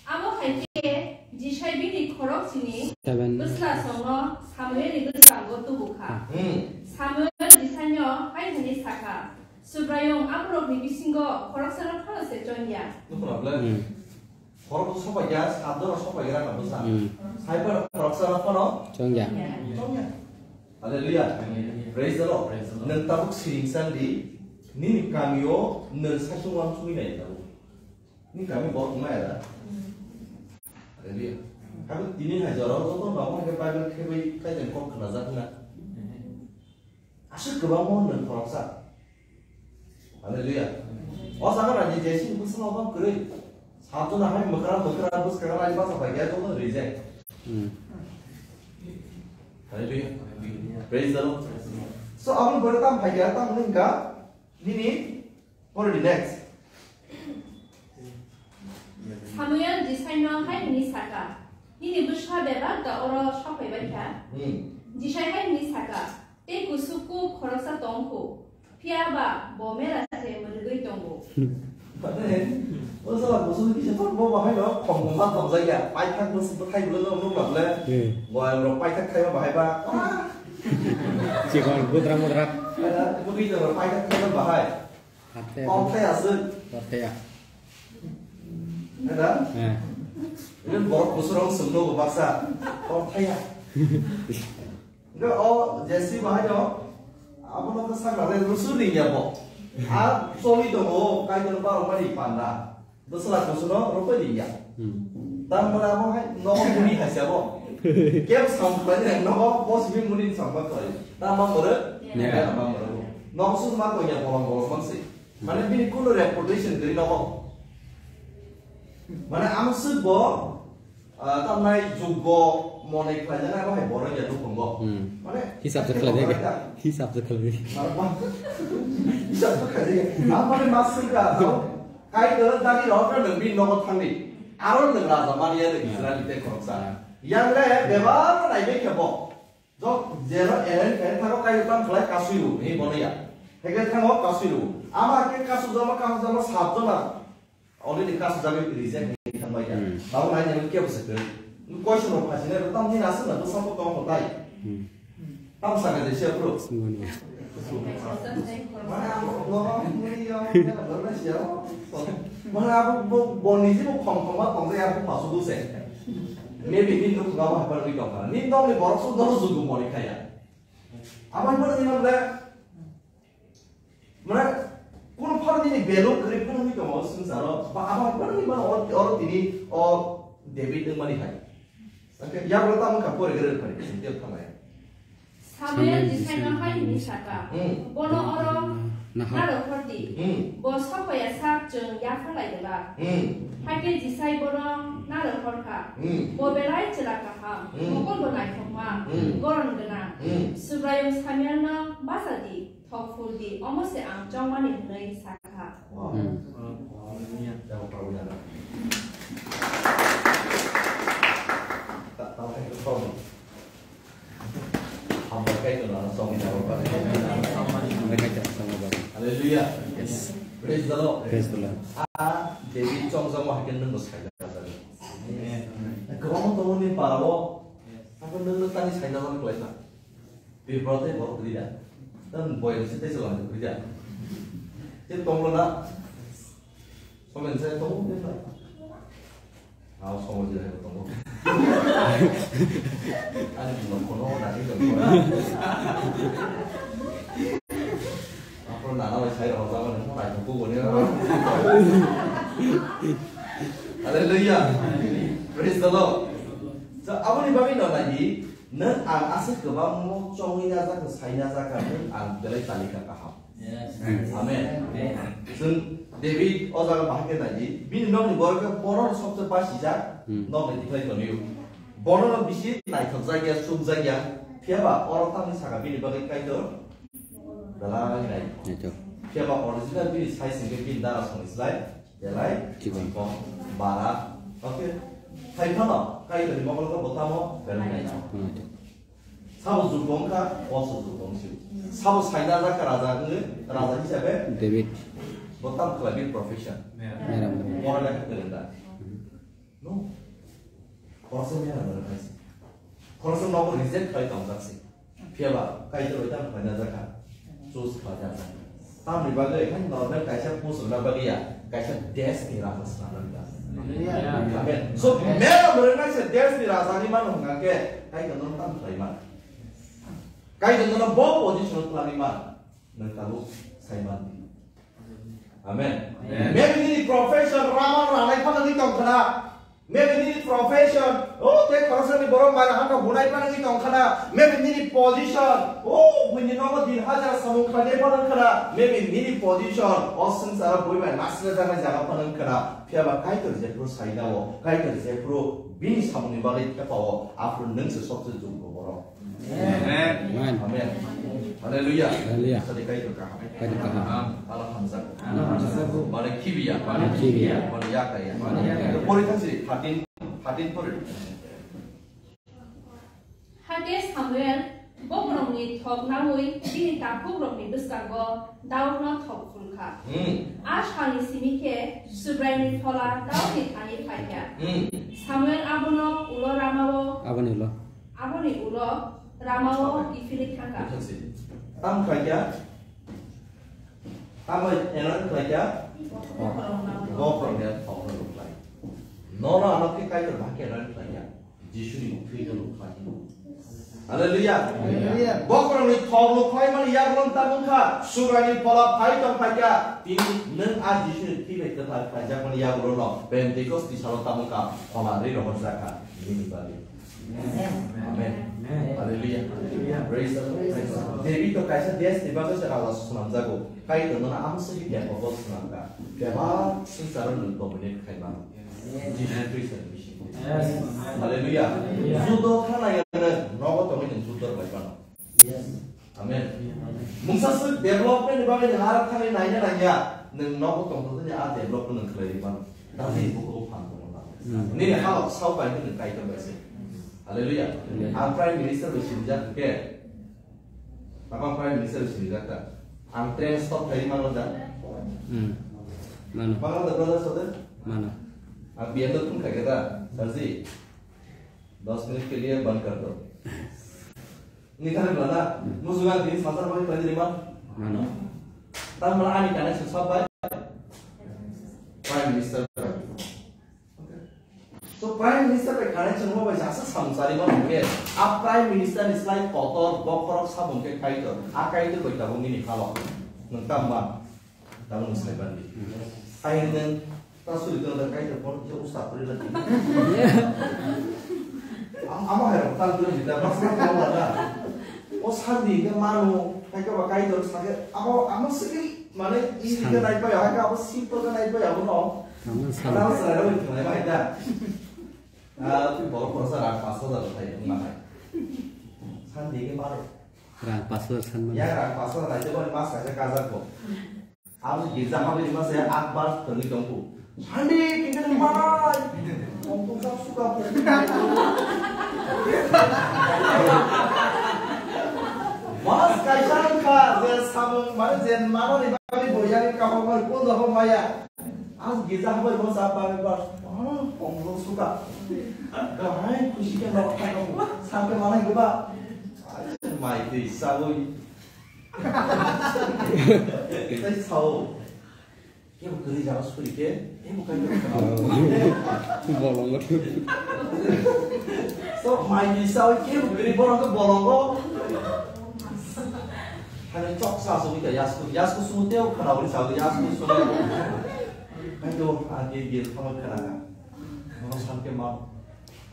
Abo hai khe Jisai bini khorok sini Seven. Bwsla songno Samuelni bwskango tubu kha. Hmm. Samuel Jisaino hai hwnwi sakha, Subraiyung aborokni bisingo khoroksano phano se chongya. Nukho na bwle? Hmm. Khorok sopai ya, sat jora sopai ya na bwsa. Hmm. Sai phano khoroksa no phano chongya. Chongya. Hallelujah. Praise the Lord. Praise the Lord. Nwng tabuk siring sandi, nini kamio nwng saichung uansugwi nai tabuk. Ni kami borok wngmaya da? Hallelujah. Habo tini hai jorao joto nokno hwnkhe Bible khebwi kaitor kok khnajak wngna. Aswk kwbangma hwnwi khoroksa. Hallelujah. O jaga raji jesini bwskango bang kwrwi. Sabjona hai mwkra mwkra bwskang raji basa bai khe joto reject. Hmm. Hallelujah. Praise the Lord. So, aboni pore tam phai kha, tam hwnwi wngkha, nini Pore di next. Samuel Jisaino hai hwnwi sakha, "Nini bwsa bebak da oro sophaibai kha." Hmm. Jisai hai hwnwi sakha, "Tei kusuku khoroksa tong kho, phiya ba bo mera se mwrwgwi tongo." Mane, o sala kusuku kisa tongo, bo bahai no khongma tongjakya, paithak bwswk bwthai bwlwng no nukla bwle. Hmm. Boyang rok paithak thaiba bahai ba. Chikon budra mudra. Mane, bwtwi rok paithak thaiba bahai. Kok thaya se. Kok thaya. Ada? Eh. Ini borok kusurong sumno baksa. Kok thaya. Enggak, oh, Jesse bahai no. Apa nonton sakna le rusu ring ya bo. A soli dong, oh, kai dong, parong mani panda. Bwsla kusuno rokoi di ya. Hmm. Tam mana abo hai nogo muni hai sabo. Kem sam khlai ne nogo bo simi muni sam ba khlai. Tam ma mure? Ya. Ya, ma mure. Nogo su ma ko ya bolong bolong mang si. Mane bini kuno reputation gri nogo. Mane ang su bo, ah, tam nai juggo mone khlai jana abo hai borok ya nukhungo. Hmm. Mane hisab se khlai de. Hisab se khlai de. Mane ma-, hisab se khlai de. Ang mane ma su ka. Kaitor dagi rok nwng bini nogo thangdi. Aro nwng raja mani ya de Israel tei khoroksa. Yang le bebak nai bai khe bo. Jok jero eren khe thango Kaitor tam khlai kasui ru, ni bono ya. Heke thango kasui ru. Ama ke kasu jama kasu jama sat jama. Already kasu jama reject ni thangbai ya. Hmm. Tabo nai ni ke bo se ke. Question of phasine ro tam ni nasu na to sampo tong ko tai. Hmm. Tamo saka je sia bro. Sungoni. Mana abo, mana abo, bo, bo, bo, ni je bo khom khom ba tong ya, bo pasu bo se. Maybe ni nuk ga ba pa ri tong ka. Ni tong ni borok su doro jugu mori khaya. Abo ni ni le. Mana kun phar ni value kri kun ni tong o sung saro. Ba abo ni mana or, or tini o David ni mani hai. Okay, ya bro, tamo ka pore gere phari, sing tel thamai. Samuel Jisaino hai hwnwi sa kha, hmm, "Bono oro narwk hor di. Hmm. Bo sophoi ya sak chwng yapharlai glak." Hmm. Hakhe Jisai bono narwk hor kha. Hmm. Bo belai chwla kaham, hmm, mokol bo naithokma, hmm, goron gwnang. Hmm. Subraiyung Samuelno bacha di. Thok phul di, omo se ang chongmani hwnwi sa kha. Wow. Hmm. Hallelujah. Jabo Prabhu jana. Ta-, ta-, ta-, ta-, Hambai kai to na, song ni jabo Prabhu. Hambai kai to, song ni jabo. Hallelujah. Yes. Praise the Lord. Praise the Lord. A, David chongjamo hakin nungbo saida jani. Amen. Kwbangma tongo ni parao, hakin nungno tani saida jani kwlaima. Tripura tei borok kwrwi da. Tang boyang se tei chwla kwrwi da. Tei tonglo na. Somen sai tongo tei na. Ao somo jira hai tongo. Ani bumang kono na tei tongo. Apo nana bai sai rok jaba ni mo nai ko bo ni. Hallelujah. Praise the Lord. So, aboni bagwi no nai di. Nwng ang aswk kwbangma chongwi najak, sai najak, nwng ang belai talika kaham. Yes. Amen. Amen. Chwng David o jaga bahai khe nai di, bini nokni borok khe borok sobse basijak, hmm, nokni tikhlai tonwi. Borok no bisi naithokjak ya, chukjak ya, phiya ba oro tamni saka bini bagwi Kaitor belai nai. Naitok. Phiya ba original bini size hwnkhe bini dara songni slai. Belai chikon. Chikon. Bara. Okay. Hai phano, Kaitorni mokol khe bo tamo belai nai. Hmm. Sabo jukong kha, oso jukong si. Sabo saina jakha raja hwnwi, raja hisabe. David. Bo tam khlai bini profession. Meram. Pora lekha kwrwng da. Hmm. No. Khoroksa mera mera khaisi. Khoroksa nogo reject khlai tongjak si. Phiya ba, Kaitor bai tamo khlaina jakha. Choose khlai jakha. Tamni bagwi hai normal kaisa post rwna bagwi ya, kaisa desh ni raja swnamna bagwi. Hallelujah. Amen. So, mera mera kaisa desh ni raja ni mano hwnga khe, Kaitor no tam khlai man. Kaitor no bo position o twlangwi man. Nwng tabuk sai man di. Amen. Amen. Maybe nini profession rama ranai phano ni tong khna. Maybe nini profession, oh, te khoroksa ni borok mara hano hunai phano ni tong khna. Maybe nini position, oh, buini nogo din hajar samung khlai phano khna. Maybe nini position, oh, swngcharo bui bai nasna jana jaga phano khna. Phiya ba Kaitor jephru saina o, Kaitor jephru bini samung ni bagwi thepa o, aphuru nwng se sobse joggo borok. Amen. Amen. Amen. Hallelujah. Hallelujah. Sadi Kaitor kaham. Kaitor kaham. Amen. Allah hamjak. Allah hamjak. Mane khibiya. Mane khibiya. Mane yakaya. Mane yakaya. Pori thangsi thirteen, thirteen pori. Hakhe Samuel bokhorokni thok naui bini takhukrokni bwskango Daudno thok phul kha. Hmm. A salni simi khe Subraiyungni phola Daudni thani phai kha. Hmm. Samuel abono ulo Ramao, Aboni ulo. Aboni ulo Ramao kiphilwi thang kha. Tam khlai kha? Tamo anoint khlaikha? Bokhorokni thokno lukhlai. Nono ano khe Kaitor bahai khe anoint khlaikha. Jisuni thwino lukhlai. Hallelujah. Hallelujah. Bokhorokni thok lukhlai mani yagulo tamo wngkha. Subraiyungni phola phai tong phaikha. Tini nwng a Jisuni thwi bai kwthar khlaijakmani yagulo no Pentecost ni salo tamo wngkha. Phola rwi rohorjakha. Nini bagwi. Amen. Amen. Hallelujah. Hallelujah. Praise the Lord. Praise the Lord. David to kaisa desh ni bagwi se raja swnamjago. Kaitor nono amswkni temple bo swnamkha. Bebak swngcharo nwng dominate khai mano. Amen. Jesus Christ ni bisingtwi. Yes. Hallelujah. Hallelujah. Judo khanai nwng nogo tongwi nwng judo bai mano. Yes. Amen. Amen. Mungsa swk development ni bagwi nwng aro thangwi naina nangya, nwng nogo tongthokni a development nwng khlaiwi mano. Tamni bukugo phan tongo ba. Hmm. Nini halok sao bai nwng Kaitor bai se. Hallelujah. Amen. Ang Prime Minister bai sinijak khe, Baba Prime Minister bai sinijak ta. Ang train stop khai mano da? Hmm. Mano. Mano da brother sode? Mano. Ang B M W phone khai khe da, Sir ji. दस मिनट के लिए बंद कर दो। Ni thani bwlana, musuga din sasar bai pai rima. Mano. Tang bwla ani connection sab bai Prime Minister bai. Okay. So Prime Minister bai connection mo bai jasa samsari ma ke. A Prime Minister ni slai kotor bokhorok sabung ke Kaitor. A Kaitor bai tabung ni khalo. Nang tam ma. Tamo nwng sai bandi. Hai nwng ta suri tong da Kaitor por je usa puri da. Am-, amo hai rok tal duri da mas na pon da. O sandi ke manu, hai ka ba Kaitor sa ke, amo, amo sigi mane ini ke nai pa ya, hai ka amo simple ke nai pa ya, no. Amo sandi. Amo sandi ro ke nai pa da. Ah, tu bor por sa rak pas hajar thai, ma hai. Sandi ke manu. Rang pas hajar san mano. Ya rang pas hajar nai te boni mas kaisa kajak bo. Abo girja habwi rima se akbar thwngwi tongkhu. Sandi kingkhe nang bai. Tongthok sak suka. Mas kaisa wngkha je samung mane je manani bagwi bo yang kaham mani kondo ho maya. Ang girja habwi bo sa bagwi ba. Tongthok suka. Gahai khusi khe nok thangkha. Sakhe manai goba. Mai twi sawi. Tei sao. Kebo kwrwi jaga suri khe, kebo kai khe. Bolongo. So, mai ni sao kebo kwrwi borok khe bolongo. Hani chok sa suri khe yasku, yasku sumute o khana uri sao yasku suri. Kai do, a ge ge thama khana. Mono sam khe ma.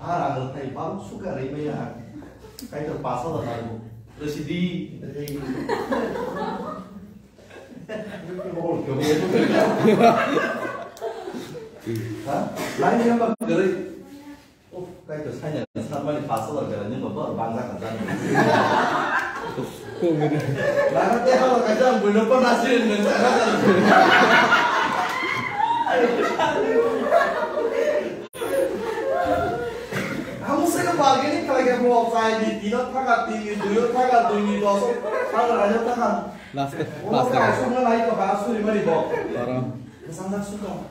A rang rwthai baro suka rwi maya. Kaitor pas hajar nango. Rwsidi. Ha? Lain yang bak gerai. Oh, Kaitor saya sarmani pas hajar gerai ni baba bangsa kan. Kok gini? Lain teh kalau kacang bulan pernah sih nggak ada. Amo se bargaining khlai khe bo chai ni tino thaka, tin ni duio thaka, dui ni doso thaka, raino thaka. Last, o last. Kaisuk na nai to ha suri mari bo. Toro. Kesang dak suka.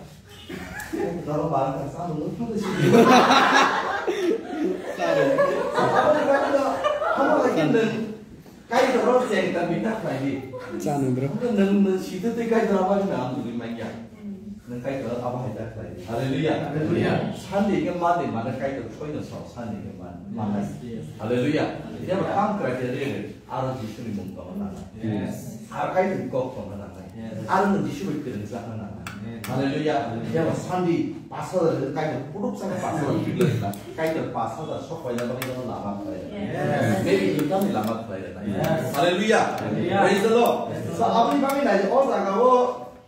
Toro barang ka sa lu thaka si. Sorry. Amo ni kaitor, amo lagi neng. Kaitor o cheng ta bita khlai di. Chanu bro. Nang nang sita te Kaitor abo ni nang tuli manya. Nang Kaitor abo hai ta khlai di. Hallelujah. Hallelujah. Sandi ke mani mana Kaitor soi na so sandi ke mani. Mana. Yes, yes. Hallelujah. Hallelujah. Dia kam kra ke re. Aro Jisu ni mung tong na. Yes. Ar Kaitor kok tong na. Yes. Aro nang Jisu bai kren sa na. Yes. Hallelujah. Hallelujah. Dia sandi pasal Kaitor puduk sana pasal. Kaitor pas hajar sok paina bagwi no lama khlai. Yes. Maybe income ni lama khlai rwna. Yes. Hallelujah. Hallelujah. Praise the Lord. Yes. So, aboni bagwi nai o jaga o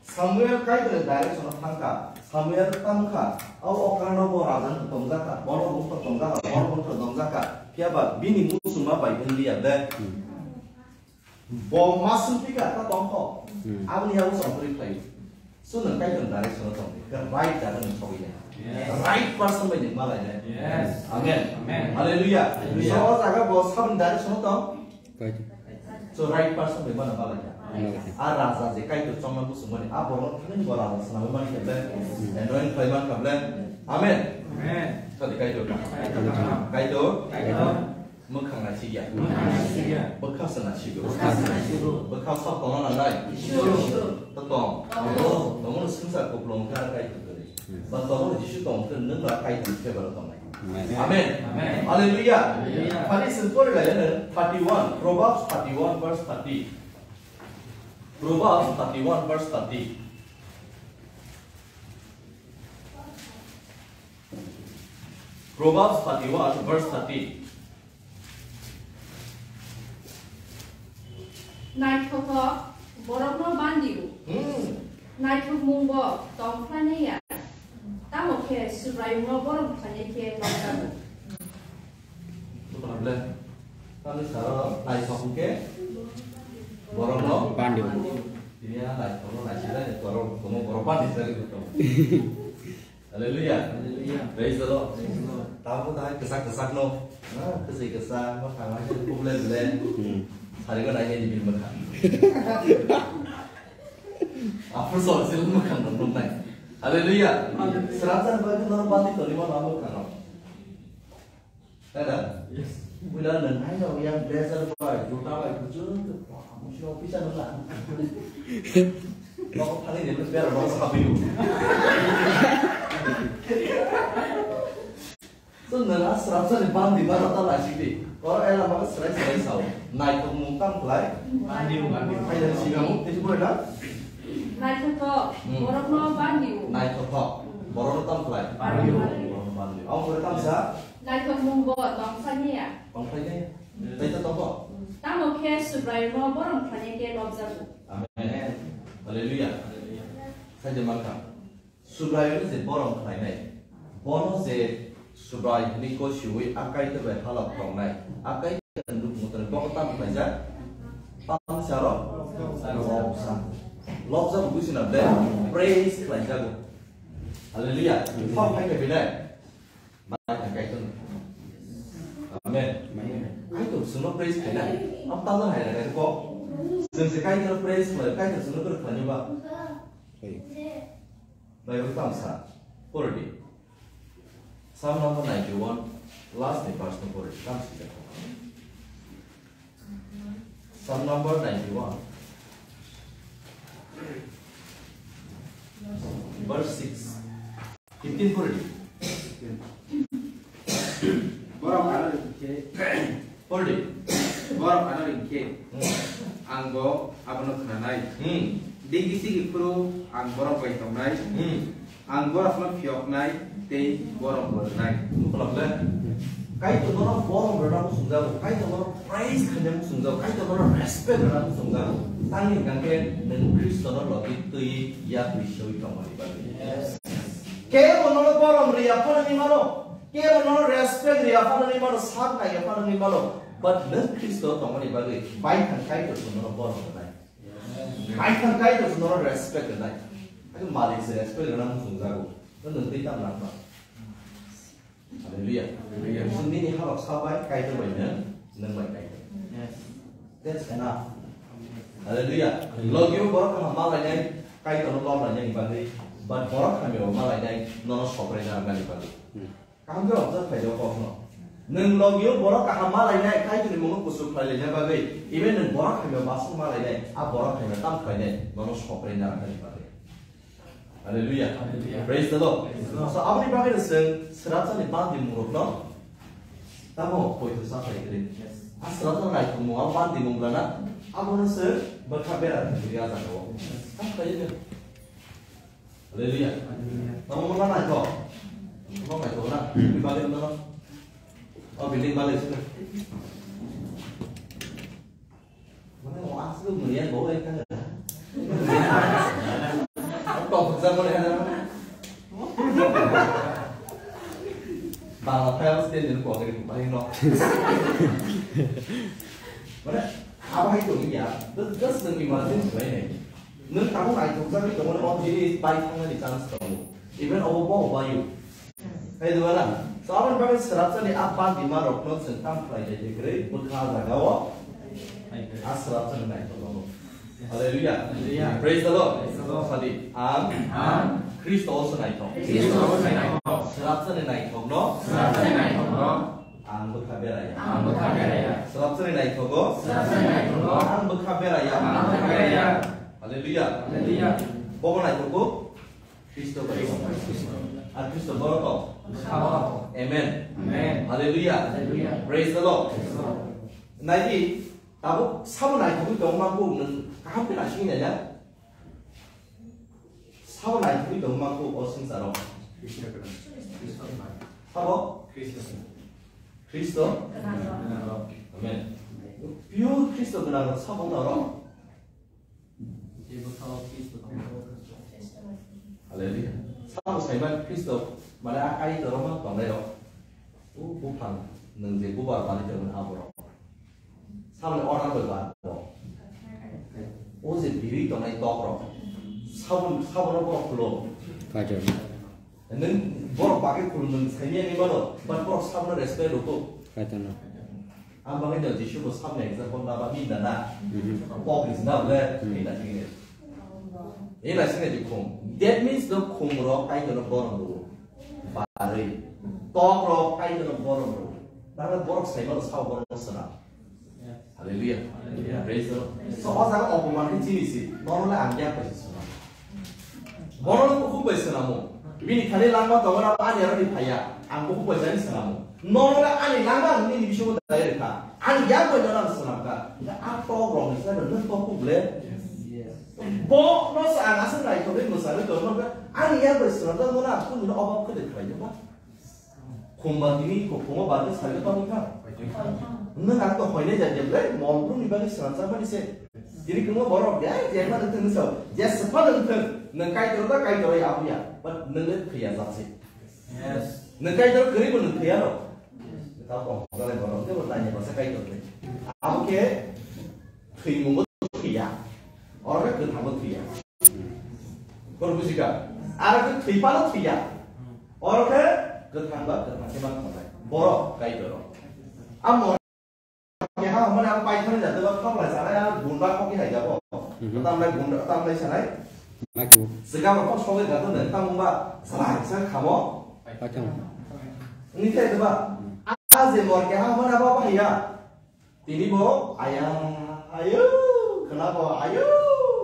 Samuel Kaitor ni direction o thangkha. Samuel thangkha. O, o karno bo raja ni tongjakha. Bono bo tongjakha. Bono bo tongjakha. Phiya ba bini musuma bai wngya de. Hmm. Bo masung pika ta tongkho. Hmm. Aboni yago chongri khlai. So nwng Kaitor direction o tong. Ka right jaga nwng sogwi ya. Yes. Right person bai nwng malai ya. Yes. Amen. Amen. Hallelujah. Hallelujah. So o jaga bo saboni direction o tong. Kaitor. So right person bai mano malai ya. Malai ya. A raja je Kaitor chongma busung mani a borok thani bo raja swnamwi mani kable. Hmm. Anoint khlai man kable. Amen. Amen. Sadi Kaitor. Kaitor. Kaitor. Kaitor. Mwkhang naisikya. Mwkhang naisikya. Bwkha se naisigo. Bwkha se naisigo. Bwkha sok tongna nangnai. Isor. To tong. Tongo. Tongo no swngchar kupulung khe ar kaitor kwrwi. Ba tongo no Jisu tong khe nwng ba kaitor khe baro tongnai. Amen. Amen. Amen. Hallelujah. Hallelujah. Phani swng pori lai ano thirty-one, Proverbs thirty-one verse thirty. Proverbs thirty-one verse thirty. Proverbs thirty-one verse thirty. Naithothok borokno bandio. Hmm. Naithokmungbo tong phlai ya. Tamo khe Subraiyungno borom khlainai khe nokjago. Buphang le. Tamo saro naithok hwnkhe borokno bandio. Tini a naithokno naisijak, borok, borok bandi jagwi tong. Hallelujah. Hallelujah. Praise the Lord. Praise the Lord. Tamo ta hai kwchak kwchak no. Na, kwchwi kwchak, ma thang hai khe problem le. Hmm. Sari ko nai ni bil ma kha. After so sil ma kha no nai. Hallelujah. Srapsa ba no bandi to ni ma ma kha no. Ada? Yes. Wila nang hai no yang blazer bai, juta bai, kuchuk, wah, musi office ano la. Nokho thani ni bera nokho sabiyo. So nang a srapsa ni bandi ba rata lai sidi. Koro ela ba srai srai sao. Naithokmung tam khlai. Bandi, bandi. Hai dan sigamu, tisi boleh dah? Naithothok, hmm, borokno bandio. Naithothok, borokno tam khlai. Bandio. Borokno bandio. Ang boleh tam sa? Naithokmungbo tong phlai ya. Tong phlai ya. Tei ta tongbo. Tamo khe Subraiyungno borom khlainai khe nokjago. Amen. Hallelujah. Hallelujah. Saja mangkha. Subraiyungno je borom khlainai. Bono je Subrai hwnwi gosiwi a Kaitor bai halok tongnai. A Kaitor nuk mutoni bokol tam khlaijak. Tam saro lobjak. Lobjak busi na de praise khlaijago. Hallelujah. Thok khai khe binai. Bai kha Kaitor. Amen. Amen. Kaitor chwngno praise khainai. Am tamo hai rega ko. Chwng se Kaitor praise khlai, Kaitor chwngno praise khlainai ba. Hey. Bible tam sa. Pori di. Psalm number ninety-one, last ni verse no pori di. Tam si ja. Psalm number ninety-one, verse six. Fifteen pori di. Borok ano ringkhe. Pori di. Borok ano ringkhe. Hmm. Ang bo abono khnanai. Hmm. Digi sigi phuru ang borok bai tongnai. Hmm. Ang borokno phiyoknai tei borom bo rwnai. Nukla ble. Kaitor bono borom rwna muchungjago. Kaitor bono praise khaina muchungjago. Kaitor bono respect rwna muchungjago. Tangni hwnkhe nwng Khristono logi twi yak twi sewi tongmani bagwi. Yes. Kebo nono borom rwya phano wngwi mano. Kebo nono respect rwya phano wngwi mano. Sak naiya phano wngwi mano. But nwng Khristo tongmani bagwi baithang Kaitor bo nono borom rwnai. Baithang Kaitor se nono respect rwnai. Hakhe malik se respect rwna muchungjago. Nwng twi tam nang ba. Hallelujah. Hallelujah. Chwng nini halok sa bai Kaitor bai nwng, nwng bai Kaitor. Yes. That's enough. Hallelujah. Logio borok kaham malainai, Kaitorno lomlainani bagwi, but borok hamyao malainai nono sokrai narwknani bagwi. Hmm. Kaham khe observe khlai o kokno. Nwng logio borok kaham malainai, Kaitorni mungno kuchuk khlailaina bagwi, even nwng borok hamya basuk malainai, a borok hamya tam khlainai, nono sokrai narwknani bagwi. Hallelujah. Hallelujah. Praise the Lord. Praise the Lord. So, aboni bagwi no chwng srapsani bandi mungrokno tamo poito sa khlai kwrwi. Yes. A srapsa naithok mung, a bandi mung gana, abono chwng bwkha bera thwngwi a jaga o. Yes. Tam khlai o. Hallelujah. Hallelujah. Tamo mona naithok. Tamo naithok na. Bini bagwi no. O building bagwi sini. Mane o asli meriah bau yang kan. Kok bisa meriah kan? Bangla fans dia jadi kok jadi paling no. Mane apa itu ya? Just, just nang imagine bae ne. Nang tahu naithok jagwi tongo, o jinis bai thangnani chance tongo. Even obo bo baio. Hai dwala. So aboni bagwi srapsani a bandi ma rokno chwng tam khlai dai de kwrwi bwkha jaga o. A srapsani naithok tongo. Hallelujah. Hallelujah. Praise the Lord. Praise the Lord. Sadi. Ang. Ang. Kristo o se naithok. Kristo o se naithok. Srapsani naithokno. Srapsani naithokno. A Ang bwkha beraya. Ang bwkha beraya. Swrapsani naithogo. Swrapsani naithogo. Ang bwkha beraya. Ang bwkha beraya. Hallelujah. Hallelujah. Bobo naithogo. Kristo bai. Ar Kristo borok. Amen. Amen. Hallelujah. Hallelujah. Praise the Lord. Praise the Lord. Naidi, tabuk sabo naithogwi tongma kuk nwng kaham khe naisingwi naina? Sabo naithogwi tongma kuk o swngcharo. Sabo? Kristo? Amen. Pure Kristo gwnang rok sabo norok? Hallelujah. Sabo saiman Kristo, mane a Kaitor rok man tongnai rok. O buphang nwng je bubar bani tongmani aborok. Saboni order bai ba bo. O je biri tongnai tok rok. Sabon, sabono borok khulo. Kaitor. Nwng borok bagwi khulum nwng saimanya ni mano, but borok sabono respect rwgo. Kaitorno. Ang bagwi no Jisu bo sabni example na ba minda na. Mhm. Pok ni sina ble Mhm. minda sini. Ina sini di khum. That means the khum rok Kaitorno borom rwo. Barwi. Tok rok Kaitorno borom rwo. Nang borok saimano sabo borom sona. Hallelujah. Hallelujah. Praise the Lord. So, o jaga opoman khe chini si, normal ang yak bai se swnam. Bono no bukhuk bai swnamo. Bini thani langma tongo na ani aro ni phaiya. Ang bukhuk bai jani swnamo. Normal ani langma ang nini bisingo dai rwkha. Ani yak bai no ang swnam kha. Nga a tok rok ni sai no tok kuk le. Bo no sa ang aswk naithok bai mwsarwi tong no kha. Ani yak bai swnam jani no ang kunu no obab khe de khlai no ba. Khumba tini khumba barwi salga tongwi kha. Nwng ang to hoinai jat jeblai mol brumni bagwi swnamjakmani se. Tini kwbangma borok ya jema nwng thung so, je swpha nwng thung, nwng Kaitor da Kaitor ya abuya, but nwng le thwiya jak se. Yes. Nwng Kaitor kwrwi bo nwng thwiya rw. Tao tong jalai borok je bo tanya basa Kaitor le. Abo khe thwimungo thwiya. Oro khe kwthangbo thwiya. Kor bujikha? Aro khe thwipano thwiya. Oro khe kwthang ba kwthang khe ma thangbai. Borok Kaitor rok. Amo keha hwnmani ang paithani jatwi ba khaplai sanai ang bunda kokni hai jabo. Mhm. Tamlai bunda, tamlai sanai. Swkang rok sogwi gato de, tamo ba salai sa khamo. Paithang. Wngkhe ba, a je mor keha hwnmani abo bahai ya. Tini bo ayang, ayo, khna bo, ayo,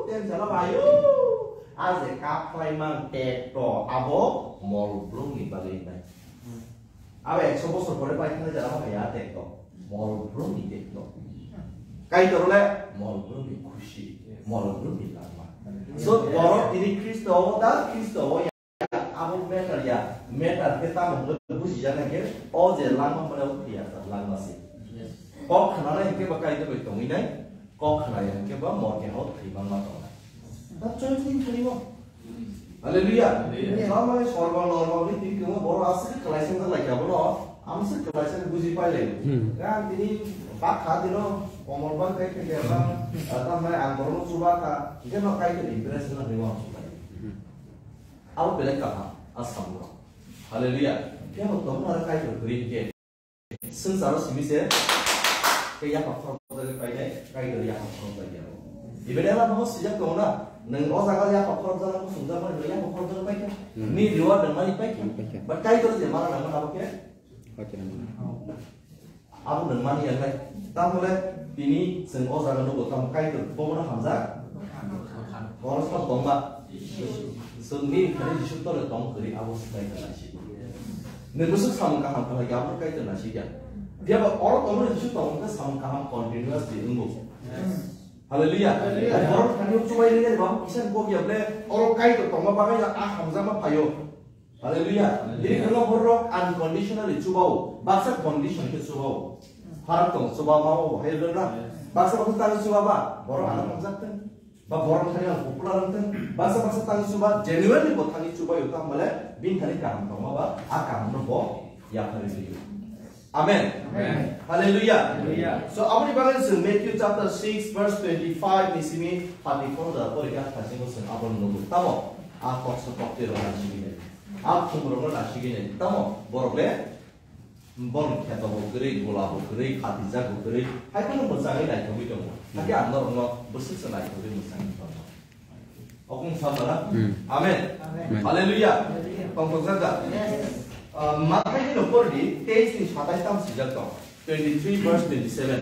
ten chala bo, ayo. A je kap khlai mang tekto, abo mol brumni bagwi nai. Abo ekso bosor pore pai thangna jala bo haya tekto, mol brumni tekto. Kaitor le mol brumni khusi, mol brumni langma. So, borok tini Khristo o, da Khristo o Abo matter ya, matter khe tamo hwnwi bujijaknai khe o je langma hwnwi o thwiya sa langma se. Yes. Kok khnanai hwnkhe ba Kaitor bai tongwi nai, kok khnaya hwnkhe ba mor keha o thwi manma tongnai. Ta choi thwi thani bo. Hallelujah. Hallelujah. Normal sorgo normal ni twi kwma borok aswk khlai seng jak lai kha bono. Amswk khlai seng buji pai lai. Hmm. Ang tini bakha dino komol bang kai khe ba, ah, tamnai ang borokno chuba kha, hwnkhe no Kaitor impress wngna hwnwi uansuk lai. Hmm. Abo belai kaham, a samung rok. Hallelujah. Phiya bo tongma aro Kaitor kwrwi hwnkhe. Swngcharo simi se, khe yapha khorok jagwi painai, Kaitor yapha khorok jagwi abo. Ibene lama bo swijak tongo na, nwng o jaga yapha khorok jagwi bo swngjak mani, nwng yapha khorok jagwi paikha. Hmm. Ni reward nwng mani paikha. Paikha. But Kaitor je mana nangmani abo khe? Paikha nangmani. Abo nwng mani ya khe. Tamole tini chwng o jaga nugo tamo Kaitor bobono hamjak. Oro sabo tongma. Chwng ni thani Jisu tole tong kwrwi abo se Kaitor naisik. Nwng bwswk samung kaham khlai khe abo Kaitor naisik ya. Phiya ba oro tongmani Jisu tong khe samung kaham continuously wngo. Hallelujah. Hallelujah. Borok thani chubai rwgani babo kisa kok ya ble oro Kaitor tongma bagwi a hamjakma phaio. Hallelujah. Hallelujah. Tini kwbangma borok unconditionally chubao, baksa condition khe chubao. Pharak tong chuba ma o hai rwna. Yes. Baksa baksa tang chuba ba, borok ano hamjak tong. Ba borok thani ang popular wng tong. Baksa baksa tang chuba, genuinely bo thani chuba yo tang bole, bin thani kaham tongma ba, a kaham no bo yapharwi rw. Amen. Amen. Hallelujah. Hallelujah. So, aboni bagwi chwng Matthew chapter six verse twenty-five ni simi thirty-four da pori kha, thasing bo chwng abo nugo. Tamo, a koksa koktwi rok na simi nai. A khumrokno nasigwi nai, tamo borok le borokni kheto bo kwrwi, gola bo kwrwi, khatijak bo kwrwi, hai phano mwchangwi naithogwi tongo. Hakhe ang norokno bwswk se naithogwi mwchangwi tongo. Okung samala? Hmm. Amen. Amen. Hallelujah. Hallelujah. Tongthokjak da? Yes. Ah, Mathai ni no por di, teis ni satais tam swijak tong. Twenty-three verse twenty-seven.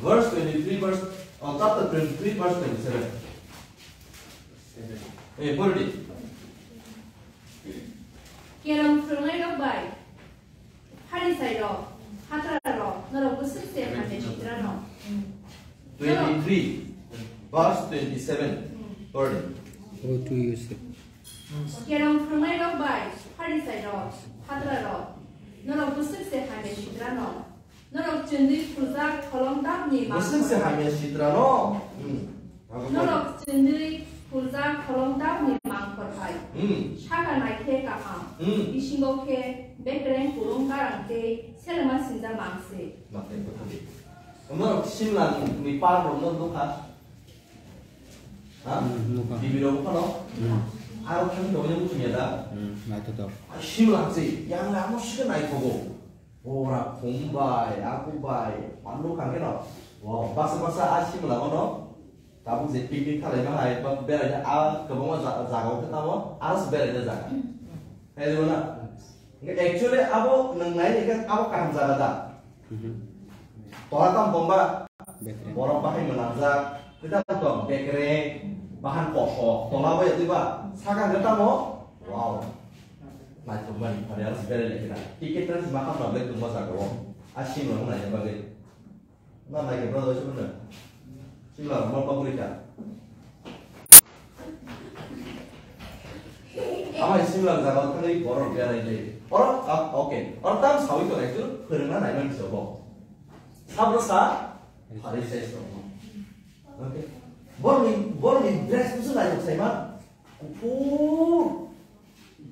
Verse twenty-three verse, oh, chapter twenty-three verse twenty-seven. Eh, por di. Kerong phwrwngnairok bai Pharisai rok, phatra rok, norok bwswk se hamya sitra no. Twenty-three, verse twenty-seven. Pardon. Go to Yosef. Kerong phwrwngnairok bai Pharisai rok, phatra rok, norok bwswk se hamya sitra no. Norok chwngwi phuljak kholong tamni mang. Bwswk se hamya sitra no. Hmm. Norok chwngwi phuljak kholong tamni mangkhor hai. Hmm. Saka nai khe kaham. Hmm. Bisingo khe bekreng kurung karang tei selema sinja mang se. Makai kotha di. Norok simla ni par rok no nukha. Ha? Hmm, nukha. T V rok phano. Hmm. Aro thang dong yang musunya da. Hmm, naithotok. Simla se yang lamo sika naithogo. Ora khum bai, aku bai, panu kang keno. Wow, baksa baksa a simla ono. Tabuk je picnic khalai ma hai, ba berai a kwbangma ja-, jaga o tamo, aro se berai jaga. Hai di na. Actually abo nang nai ni kan abo kaham jaga da. Mhm. Tola tam bomba. Bekreng. Borok bahai mwnamjak, kwtal tong, bekreng, bahan kosok, tola bai twiba, saka hwnkhe tamo? Wow. Naithokmani, phari aro se berai lai khe na. Ticket price ma hamna belai tongma jaga o. A simla rok naina bagwi. Na nai khe bro, doi se mwnwi. Simla rok ma bagwi kha. Amai simla jaga o thangwi borok berai lai. Oro, ah, okay. Oro tam sawi tong, actually phwrwngna naimani se bo. Sabro sa, Pharisai se bo. Okay. Borni, borni dress busu naithok saima. Kuphur.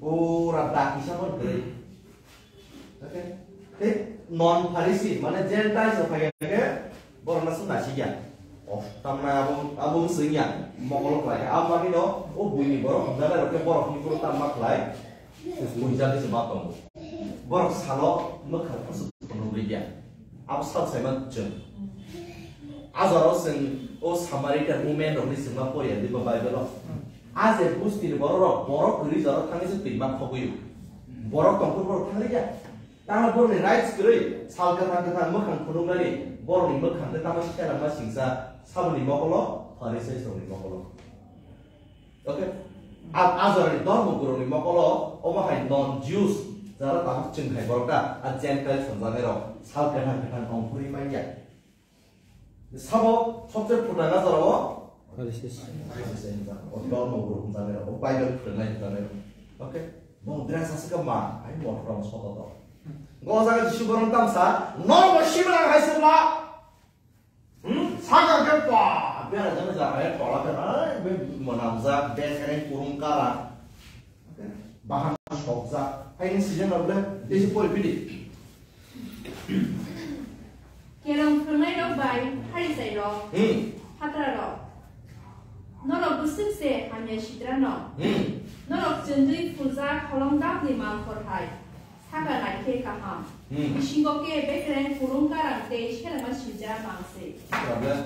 Pura dak kisa pon kwrwi. Okay. Tei non Pharisi, mane Gentiles rok phai khe borok no swng naisik ya. Oh, tamna abo, abo swng ya. Mokol khlai khe. Abo bagwi no, o buini borok, jala rok khe borok ni borok tam ma khlai. Buini jati se ma tongo. Borok salo mwkhang kusu phunuk ya. Abo sal sai ma chwng. A jora o chwng o Samaritan women rok ni chwng ma pori ya, diba Bible o. A je busti ni borok rok, borok kwrwi jora thangwi se twi ma khogwi o. Borok tongphuru borok thangri ya. Tamo borokni rights kwrwi, sal kwthang kwthang mwkhang phunuknani, borokni mwkhang tei tamo sela ma singsa, saboni mokolo, Pharisai rokni mokolo. Okay? A, a jorani dhormo guruni mokolo, omo hai non Jews, jara tabuk chwng hai borok ta, a Gentile sanjaknai rok, sal kwthang kwthang ongkhorwi manya. Sabo sobse phutang a jora o? Pharisee. Pharisee se hinjak. O dhormo guru hinjaknai rok, o Bible phwrwngnai hinjaknai rok. Okay? Bo dress aswk ma, ai motor rok soto to. Go jaga Jisu borok tamsa, no bo simla hai sirla. Hmm? Saka khe pa, bera jana jaga ya tola khe, ai be mwnamjak, be kene kurung kara. Bahan sokjak. Haini sijak rok le, tei se pori pidi. Kerong phwrwngnai rok bai Pharisai rok, Hmm. Phatra rok. Norok bwswk se hamya sitra no. Hmm. Norok chwngwi phuljak kholong tamni mangkhor hai. Saka nai khe kaham. Hmm. Bisingo khe bekreng kurung karang tei selema swijak mang se. Problem.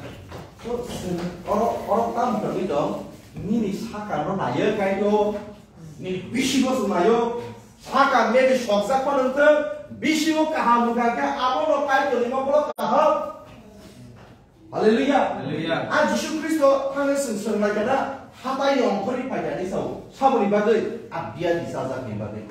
So, oro, oro tam thangwi tong, nini saka no naiyo kaito, nini bisingo se naiyo, saka maybe sokjak phano wngthok, bisingo kaham wngkha khe abono Kaitorni mokolo kaham. Hallelujah. Hallelujah. A Jisu Khristo thangwi chwng swrwng lai kana, hatai ni ongkhorwi phai kha ni sao, saboni bagwi, a biyadi chajakni bagwi,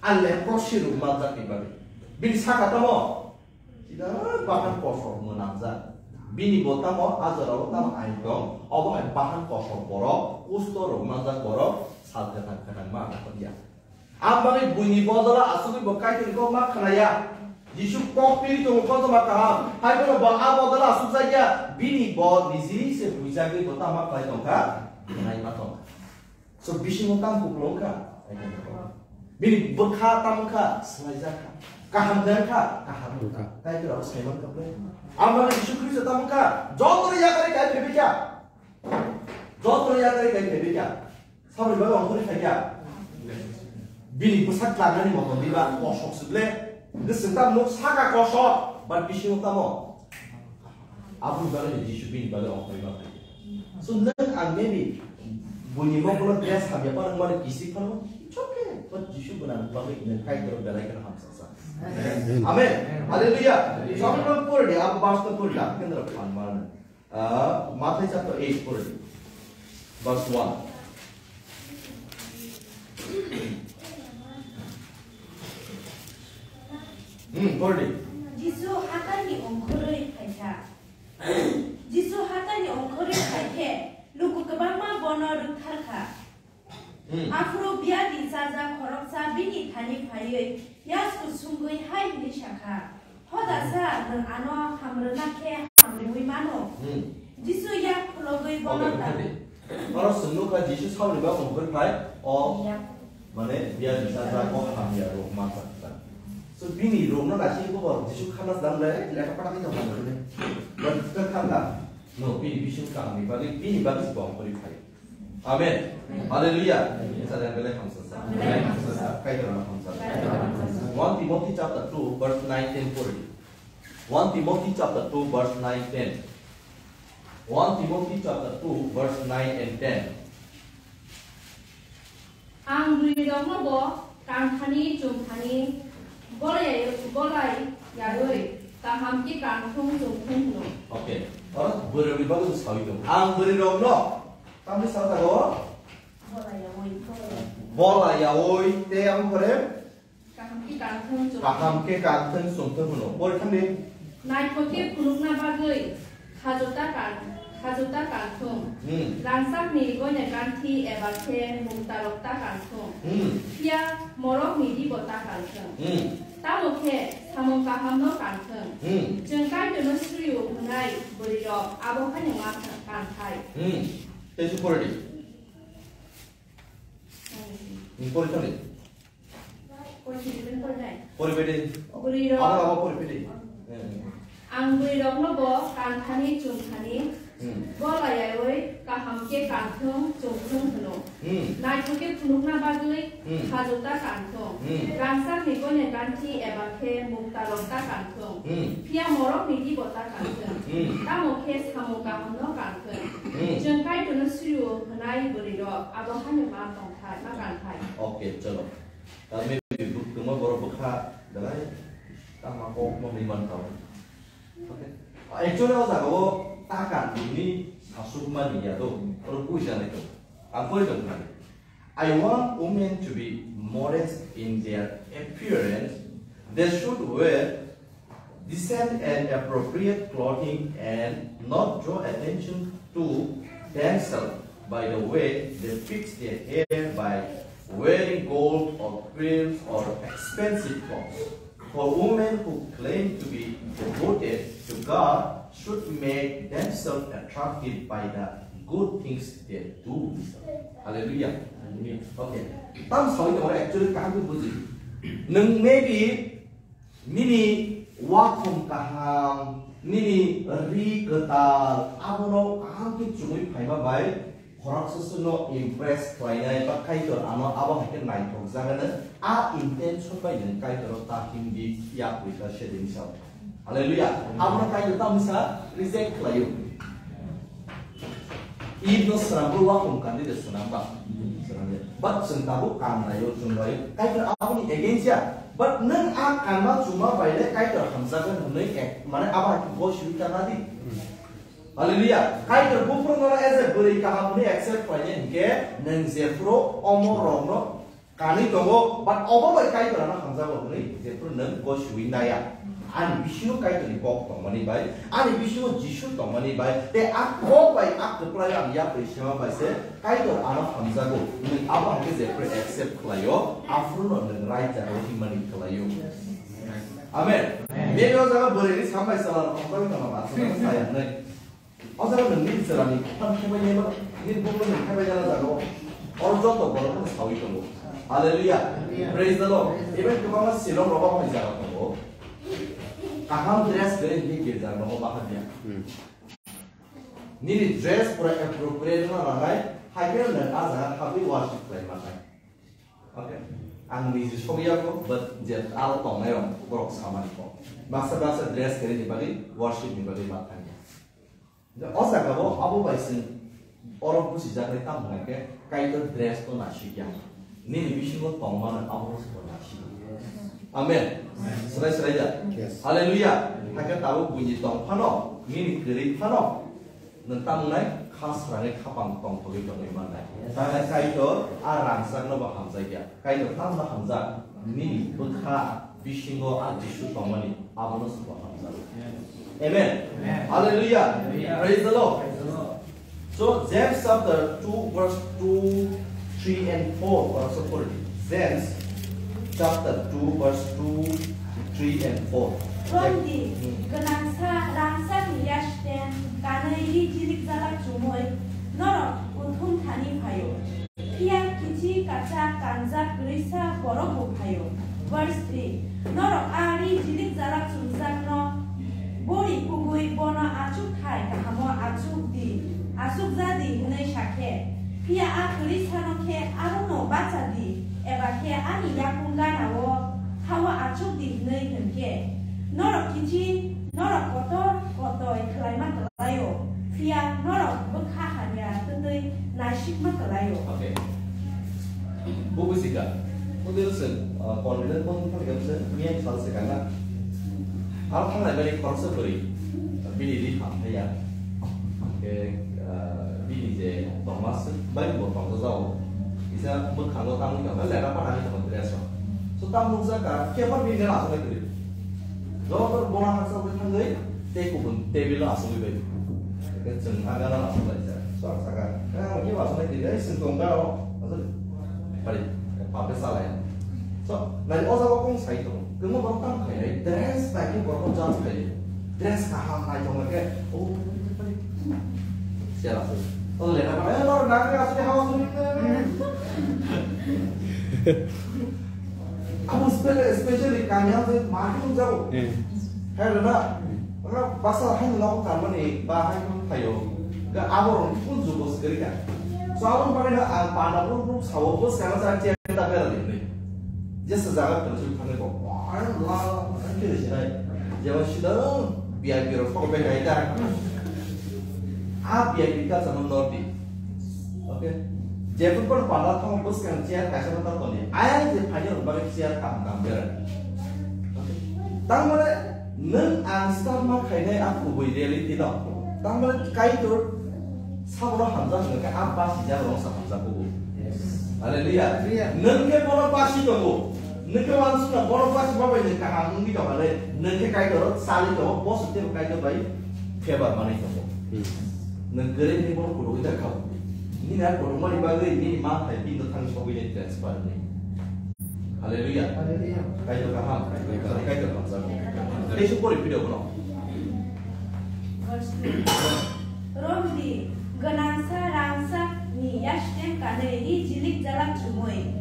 a leprosy rok manjakni bagwi. Bini saka tamo? Sida bahan kosok mwnamjak. Bini bo tamo, a jorao tamo ain tong, obo hai bahan kosok borok, kusto rok manjak borok, sal kwthang kwthang ma ya. Ang bagwi buini bodola asugwi bo Kaitorni kok ma khnaya. Jisu kok piri tongo kotorma kaham. Hai bono bo a bodola asukjakya. Bini bo nijini se buijagwi bo tamo khlai tongkha. Khnai ma tongkha. So bisingo tamo kupulung kha. Bini bwkha tamo kha, swlaijakha. Kaham jang kha, kaham wngkha. Kaitor abo saiman kha ble. Ang bagwi Jisu Khristo tamo kha. Joto yakari kai phebikha. Joto yakari kai phebikha. Saboni bagwi ongkhorwi phaikha. Bini bwsak tlangnani motom diba kosok se ble. Bwswk tamo nuk saka kosok, but bisingo tamo? Aboni bagwi Jisu bini bagwi ongkhorwi ma phaikha. So nwng ang maybe buini mokolo dress hamya phano, nwng mani kisik phano, it's okay. But Jisu gwnang bagwi nwng Kaitor belai kheno hamsasa. Amen. Hallelujah. Samung purdi, abo verse to purdi, kendra phan marna. Ah, Matthai chapter eight purdi. Verse one. Hmm, purdi. Jisu hataini ongkhorwi phaikha. Jisu hataini ongkhorwi phaikhe, luku kwbangma bono rwktharkha. Hmm. Aphuru biyadi chajak khoroksa bini thani phaiwi yasku sungwi hai hwnwi sakha, "Hodasa, nwng ano hamrwna khe hamrwi mano." Hmm. Jisu yak phulogwi bono Okay, ta- okay. Oro chwng nukha Jisu saboni bagwi ongkhorwi phai, o Yak. Mane biyadi chajak o hamya rok manjak ta. So bini rokno naisingwi bo Jisu khana jang le lekha pora ni jang le. But kha kha. No, bini bising kaham ni bagwi, bini bagwi se bo ongkhorwi phai. Amen. Hallelujah. Amen. Sa jang belai hamsa sa. Belai hamsa sa. Kaitor na hamsa sa. Belai hamsa sa. One Timothy chapter two verse nine ten pori. One Timothy chapter two verse nine ten. One Timothy chapter two verse nine and ten. Ang bwrwirokno bo kangthani chumthani bolai, bolai yaui kaham khe kangthung chumthung hwno. Okay. Oro bwrwirokni bagwi sawi tongo. Ang bwrwirokno tamni sa jago? Bolai yaui, bolai. Bolai yaui, tei ang pore? Kaham khe kangthung chumthung. Kaham khe kangthung chumthung hwno. Pore thangdi. Naithok khe phunukna bagwi khajota kang-, khajota kangthung. Hmm. Rangchakni goine ganthi eba khe muktarok ta kangthung. Hmm. Phiya morokni ribo ta kangthung. Hmm. Tamo khe samung kahamno kangthung. Hmm. Chwng Kaitorno swi-o hwnai bwrwirok abo haino ma kangthai. Hmm. Tei se pore di. Hmm. Hmm, pore thangdi. Pori pedi. Bwrwirok. Abo, abo pori pedi. Eh. Ang bwrwirokno bo kangthani chumthani Hmm. bolaiyaui kaham khe kangthung chumthung hwno. Hmm. Naithok khe phunukna bagwi Hmm. khajota kangthung. Hmm. Rangchakni goine ganthi eba khe muktarok ta kangthung. Hmm. Phiya morokni dibo ta kangthung. Hmm. Tamo khe samung kahamno kangthung. Hmm. Chwng Kaitorno swi-o hwnai bwrwirok abo haino ma tongthai, ma kangthai. Okay, chalo. Tamo bwkha borok bwkha belai tamo kok mwnwi man tong. Okay. Actually o jaga o ta kan ni sasuk mani ya do. Oro bui jani to. Ang koi tong kha. I want women to be modest in their appearance. They should wear decent and appropriate clothing and not draw attention to themselves by the way they fix their hair, by wearing gold or pearls or expensive clothes. For women who claim to be devoted to God should make themselves attractive by the good things they do. Hallelujah. Amen. Okay. Tam sawi tong actually kaham khe buji. Nwng maybe nini wakhom kaham, nini ri kwtal, abono kaham khe chumui phaima bai khoroksa songno impress khlainai ba Kaitor ano abo hai khe naithok jagano, a intention bai nwng Kaitoro ta himdi yapri kha sedin sao. Hallelujah. Abono Kaitor tamni sa reject khlaio. Eve no swnambo wakhom kandi de swnamba. Swnamya. But chwng tabuk kanlaio, chwnglaio. Kaitor aboni against ya. But nwng a kanma chuma bai le Kaitor hamjakgwn hwnwi ek, mane abo hai khe bo sui kana di. Hallelujah. Kaitor buphuru no as a bwrwi kaham hwnwi accept khlainai hinkhe nwng jephuru omo rokno kanwi tongo, but obo bai Kaitor ano hamjago hwnwi jephuru nwng gosiwi naya. Ani bisingo Kaitorni kok tongmani bai, ani bisingo Jisu tongmani bai, tei a kok bai a kwplai ang yapri sema bai se Kaitor ano hamjago hwnwi abo hai khe jephuru accept khlaio, aphuru no nwng raijak o himani khlaio. Amen. Amen. Bini o jaga bwrwi ni sambai chala rok hamjagwi tongma ba aswk saya hwnwi. O jaga nwng nini chwrani phan khebai nai ba, nini bukno nwng khebai jana jaga o. Oro joto borok no sawi tongo. Hallelujah. Hallelujah. Praise the Lord. Praise the Even Lord. Kwbangma silong rogo hai jaga tongo. Kaham dress kwrwi hwnwi girja rogo bahadia. Hmm. Nini dress pura appropriate wngna nangnai, hai khe nwng a jaga habwi worship khlai mannai. Okay. Ang niji sokya ko, but je aro tongnai rok borok samani ko. Baksa baksa dress kwrwi ni bagwi worship ni bagwi ma thangya. O jaga o abo bai chwng oro buchijaknai tamo hwnka khe Kaitor dress no naisik ya. Nini bisingo tongmani abono se bo naisidi. Amen. Srai srai da. Yes. Hallelujah. Hakhe tabuk buini tong phano, nini kwrwi phano, nwng tamo wngnai kha srangwi khapang tongthogwi tongwi mannai. Yes. Tangwi Kaitor a rangchakno bo hamjakya. Kaitor tamno hamjak, nini bwkha bisingo a Jisu tongmani abono se bo hamjago. Yes. Amen. Amen. Hallelujah. Hallelujah. Praise the Lord. Praise the Lord. So James chapter two verse two, three and four, verse four. James chapter two verse two, three and four. Romdi, hmm, gwnangsa rangchakni yasteng kanwi ri jilik jalak chumui norok kuthum thani phaio. Phiya kichi kacha kanjak kwrwisa borok bo phaio. Verse three. Norok a ri jilik jalak chumjakno bori kugui bono achuk thai kahamo achuk di, achuk ja di hwnwi sa khe, phiya a kwrwisano khe arono bacha di, eba khe ani yakung gana-o ha-o achuk di hwnwi hwn khe, norok kichi, norok kotor kotoi khlaima kwlaio, phiya norok bwkha hamya twtwi naisikma kwlaio. Okay. Bo buji kha. Bo de se, ah, confident bo thang khe se, miya sal se kana. Ar thang lai bari khoroksa bwrwi. Bini ri ham thaya. Ke, ah, bini je tongma se, bai bo tong jao. Isa bwkhango tangwi tong, lera panani tong dress o. So tam nukjak ka, khe phan bini aswk lai kwrwi. Joto bola haksa bai thangwi, tei kubun table o aswk bai. Ke chwng agana aswk lai jak. So saka, ka mo ki aswk lai kwrwi, ai sing tong ga o. Aswk. Bari, pape salai. So, nai o jaga kong sai tong. Kemo borok tam khai nai, dress nai khe borok judge khai. Dress kaham nai tong khe, oh, siya aswk. Oh, lera panani, eh, lor nang aswk hawa suri. Abo specially, specially kami ang je market jago. Hmm. Hai rena, ora basa hai no tamani ba hai no thayo. Ga abo rong pun jugo sekali ka. So abo bari na ang panda pun pun sawo bus kana sa chen ta bera ni. Jesa jaga terus thangni ko. Wah, la, la, la, kiri sinai. Jawab sida V I P rok pok bek ai ta. A V I P ka sama nordi. Okay. Jepun pon pala thong bwskang chair kaisa no tongkoni. Ayang je phaino bagwi chair kam kam berai. Okay. Tangmane nwng ang start ma khainai a kubui reality no. Tangmane Kaitor sabono hamjak hwnkhe a basi jak rong sa hamjak kubu. Yes. Hallelujah. Hallelujah. Nwng khe bono basi tongo. Nwng khe wansukna bono basi babai nwng kaham wngwi tongkha le. Nwng khe Kaitor chali tongo, boso tebo Kaitor bai favor manwi tongo. Hmm. Nwng kwrwi hwnwi bono kutukwi da kha. Nini a kutukmani bagwi nini manthai bini thani sogwi nai transfer hwnwi. Hallelujah. Hallelujah. Kaitor kaham. Kaitor kaham. Kaitor kaham. Tei su pori video bono. Verse two. Romdi, gwnangsa rangchakni yasteng kanwi ri jilik jalak chumui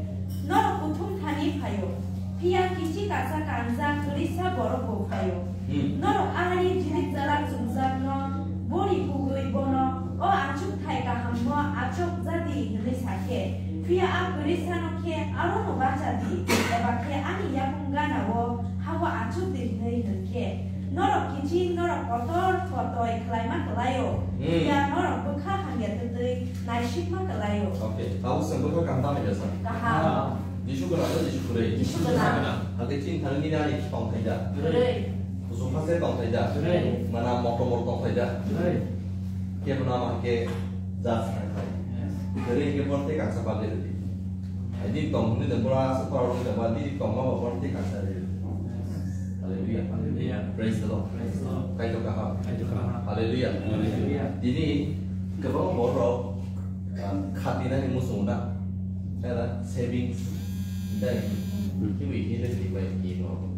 norok kuthum thani phaio. Phiya kichi kacha kanjak kwrwisa borok bo phaio. Hmm. Norok ahari jilik jalak chumjakno bori kugui bono o achuk thai kahamno achuk jadi hwnwi sa khe, phiya a kwrwisano khe arono bacha di, eba khe ani yakung gana-o ha-o achuk di hwnwi hwn khe, norok kichi norok kotor kotoi khlaima kwlaio, hmm, phiya norok bwkha hamya twtwi naisikma kwlaio. Okay, tabuk chwng bwkha kaham tamo jasa? Kaham. Jisu gwnang na Jisu kwrwi? Jisu gwnang. Hakhe chini thani nini ani tongthai da? Kwrwi. Kusung haste tongthai da? Kwrwi. Mana moto mor tongthai da? Kwrwi. Kebo nama hakhe judge thangthai. Yes. Kwrwi hwnkhe bono tei kansa bagwi rwdi. Hai nini tong hwnwi da, bora aswk khorang hwnwi da, ba nini tongma ba bono tei kansa rwdi. Hallelujah. Hallelujah. Praise the Lord. Praise the Lord. Kaitor kaham. Kaitor kaham. Hallelujah. Hallelujah. Tini kwbangma borok, ah, khatinani muchungo na. Era savings dai. Hmm. Kiwi hile ni bai ki no.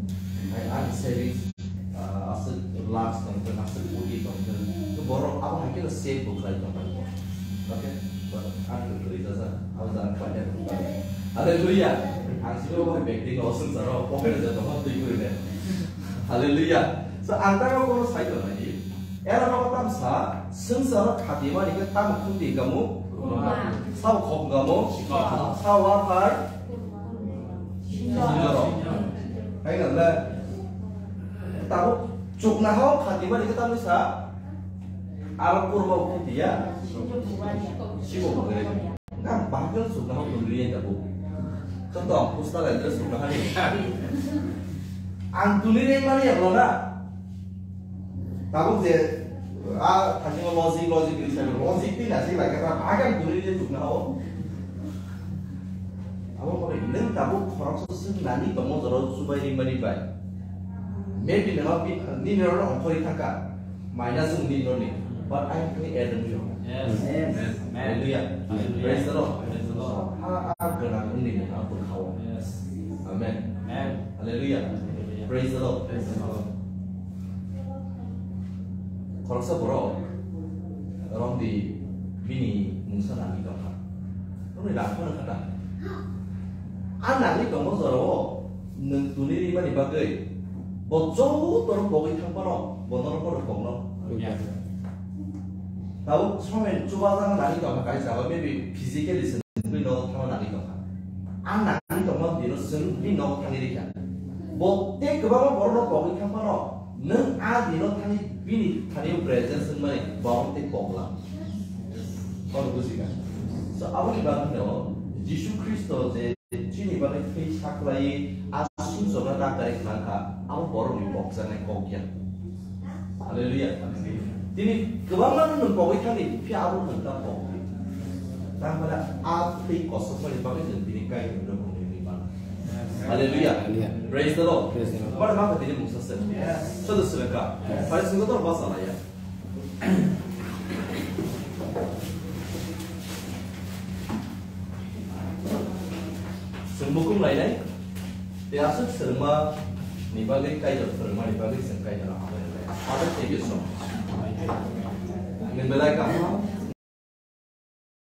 Hai ani savings, ah, aswk lakhs tongthok, aswk koti tongthok. Borok abo hai khe save bo khlai tongthok. Okay? But ang kwrwi jasa, ang jang khlai ya. Hallelujah. Ang sini bo hai bag ding no swng jaro, pocket ja tong twi kwrwi ne. Hallelujah. So ang ta ko sai to nai. Era ba tam sa, swng jaro khati ma ni ke tam khun di gamu. Sa khok gamu. Sa wa phar. Sini jaro. Hai na le. Tabuk chukna hao khati ma ni ke tam sa. Aro kurma khun di ya. Sibo bhagre. Nang bahagel sukna ho dundri ya jabu. Joto, pusta lai dress sukna hani. Ang tuni ring mani ya bro na. Tabuk je, a, thajima logic, logic ni sai logic ni nasi lai kata, agan tuni ring sukna ho. Abo kore, neng tabuk khoroksa sing nani tomo joro subai ring mani bai. Maybe nang pi-, ni nero ongkhori thaka. Minus wng di noni, but I am clear the new. Yes. Yes. Amen. Hallelujah. Hallelujah. Praise the Lord. Praise the Lord. Ah, ah, gana wng di nang, ah, pun khawa. Yes. Amen. Amen. Hallelujah. Hallelujah. Praise the Lord. Praise the Lord. Khoroksa borok, rong di bini mungsa nangwi tongkha. Noni rang phano khata. A nangwi tongma jorao nwng tuni rimani bagwi bo jotono pogwi thang phano bo nono phano kokno. Yeah. Tabuk somen chubajak nangwi tongkha kaisa ba maybe physically se nwngwi no thangna nangwi tongkha. A nangwi tongma dino chwng bini nogo thangwi rikha. Bo tei kwbangma borokno pogwi thang phano nwng a dino thangwi bini thani presence wngmani borok tei poglam. Kono bujikha. So, aboni bagwino Jisu Khristo je chini bagwi thwi saklaiwi a sumsokno dakari khlangkha, abo borokni pokjaknai kok ya. Hallelujah. Tini kwbangma nwng pogwi thani, phiya abo nwng ta pogwi. Tamhala a thwi kosokmani bagwi nwng tini Kaitorno mungwi mano. Hallelujah. Hallelujah. Praise the Lord. Praise the Lord. Bada mangkha tini mungsa se. Yes. Sodo seleka. Yes. Phai sungdo to basa laya. Chwng bukhuk nainai, tei aswk swrwngma ni bagwi Kaitor phwrwngmani bagwi chwng Kaitorno hambai rwnai. Father, thank you so much. Nini belai kaham.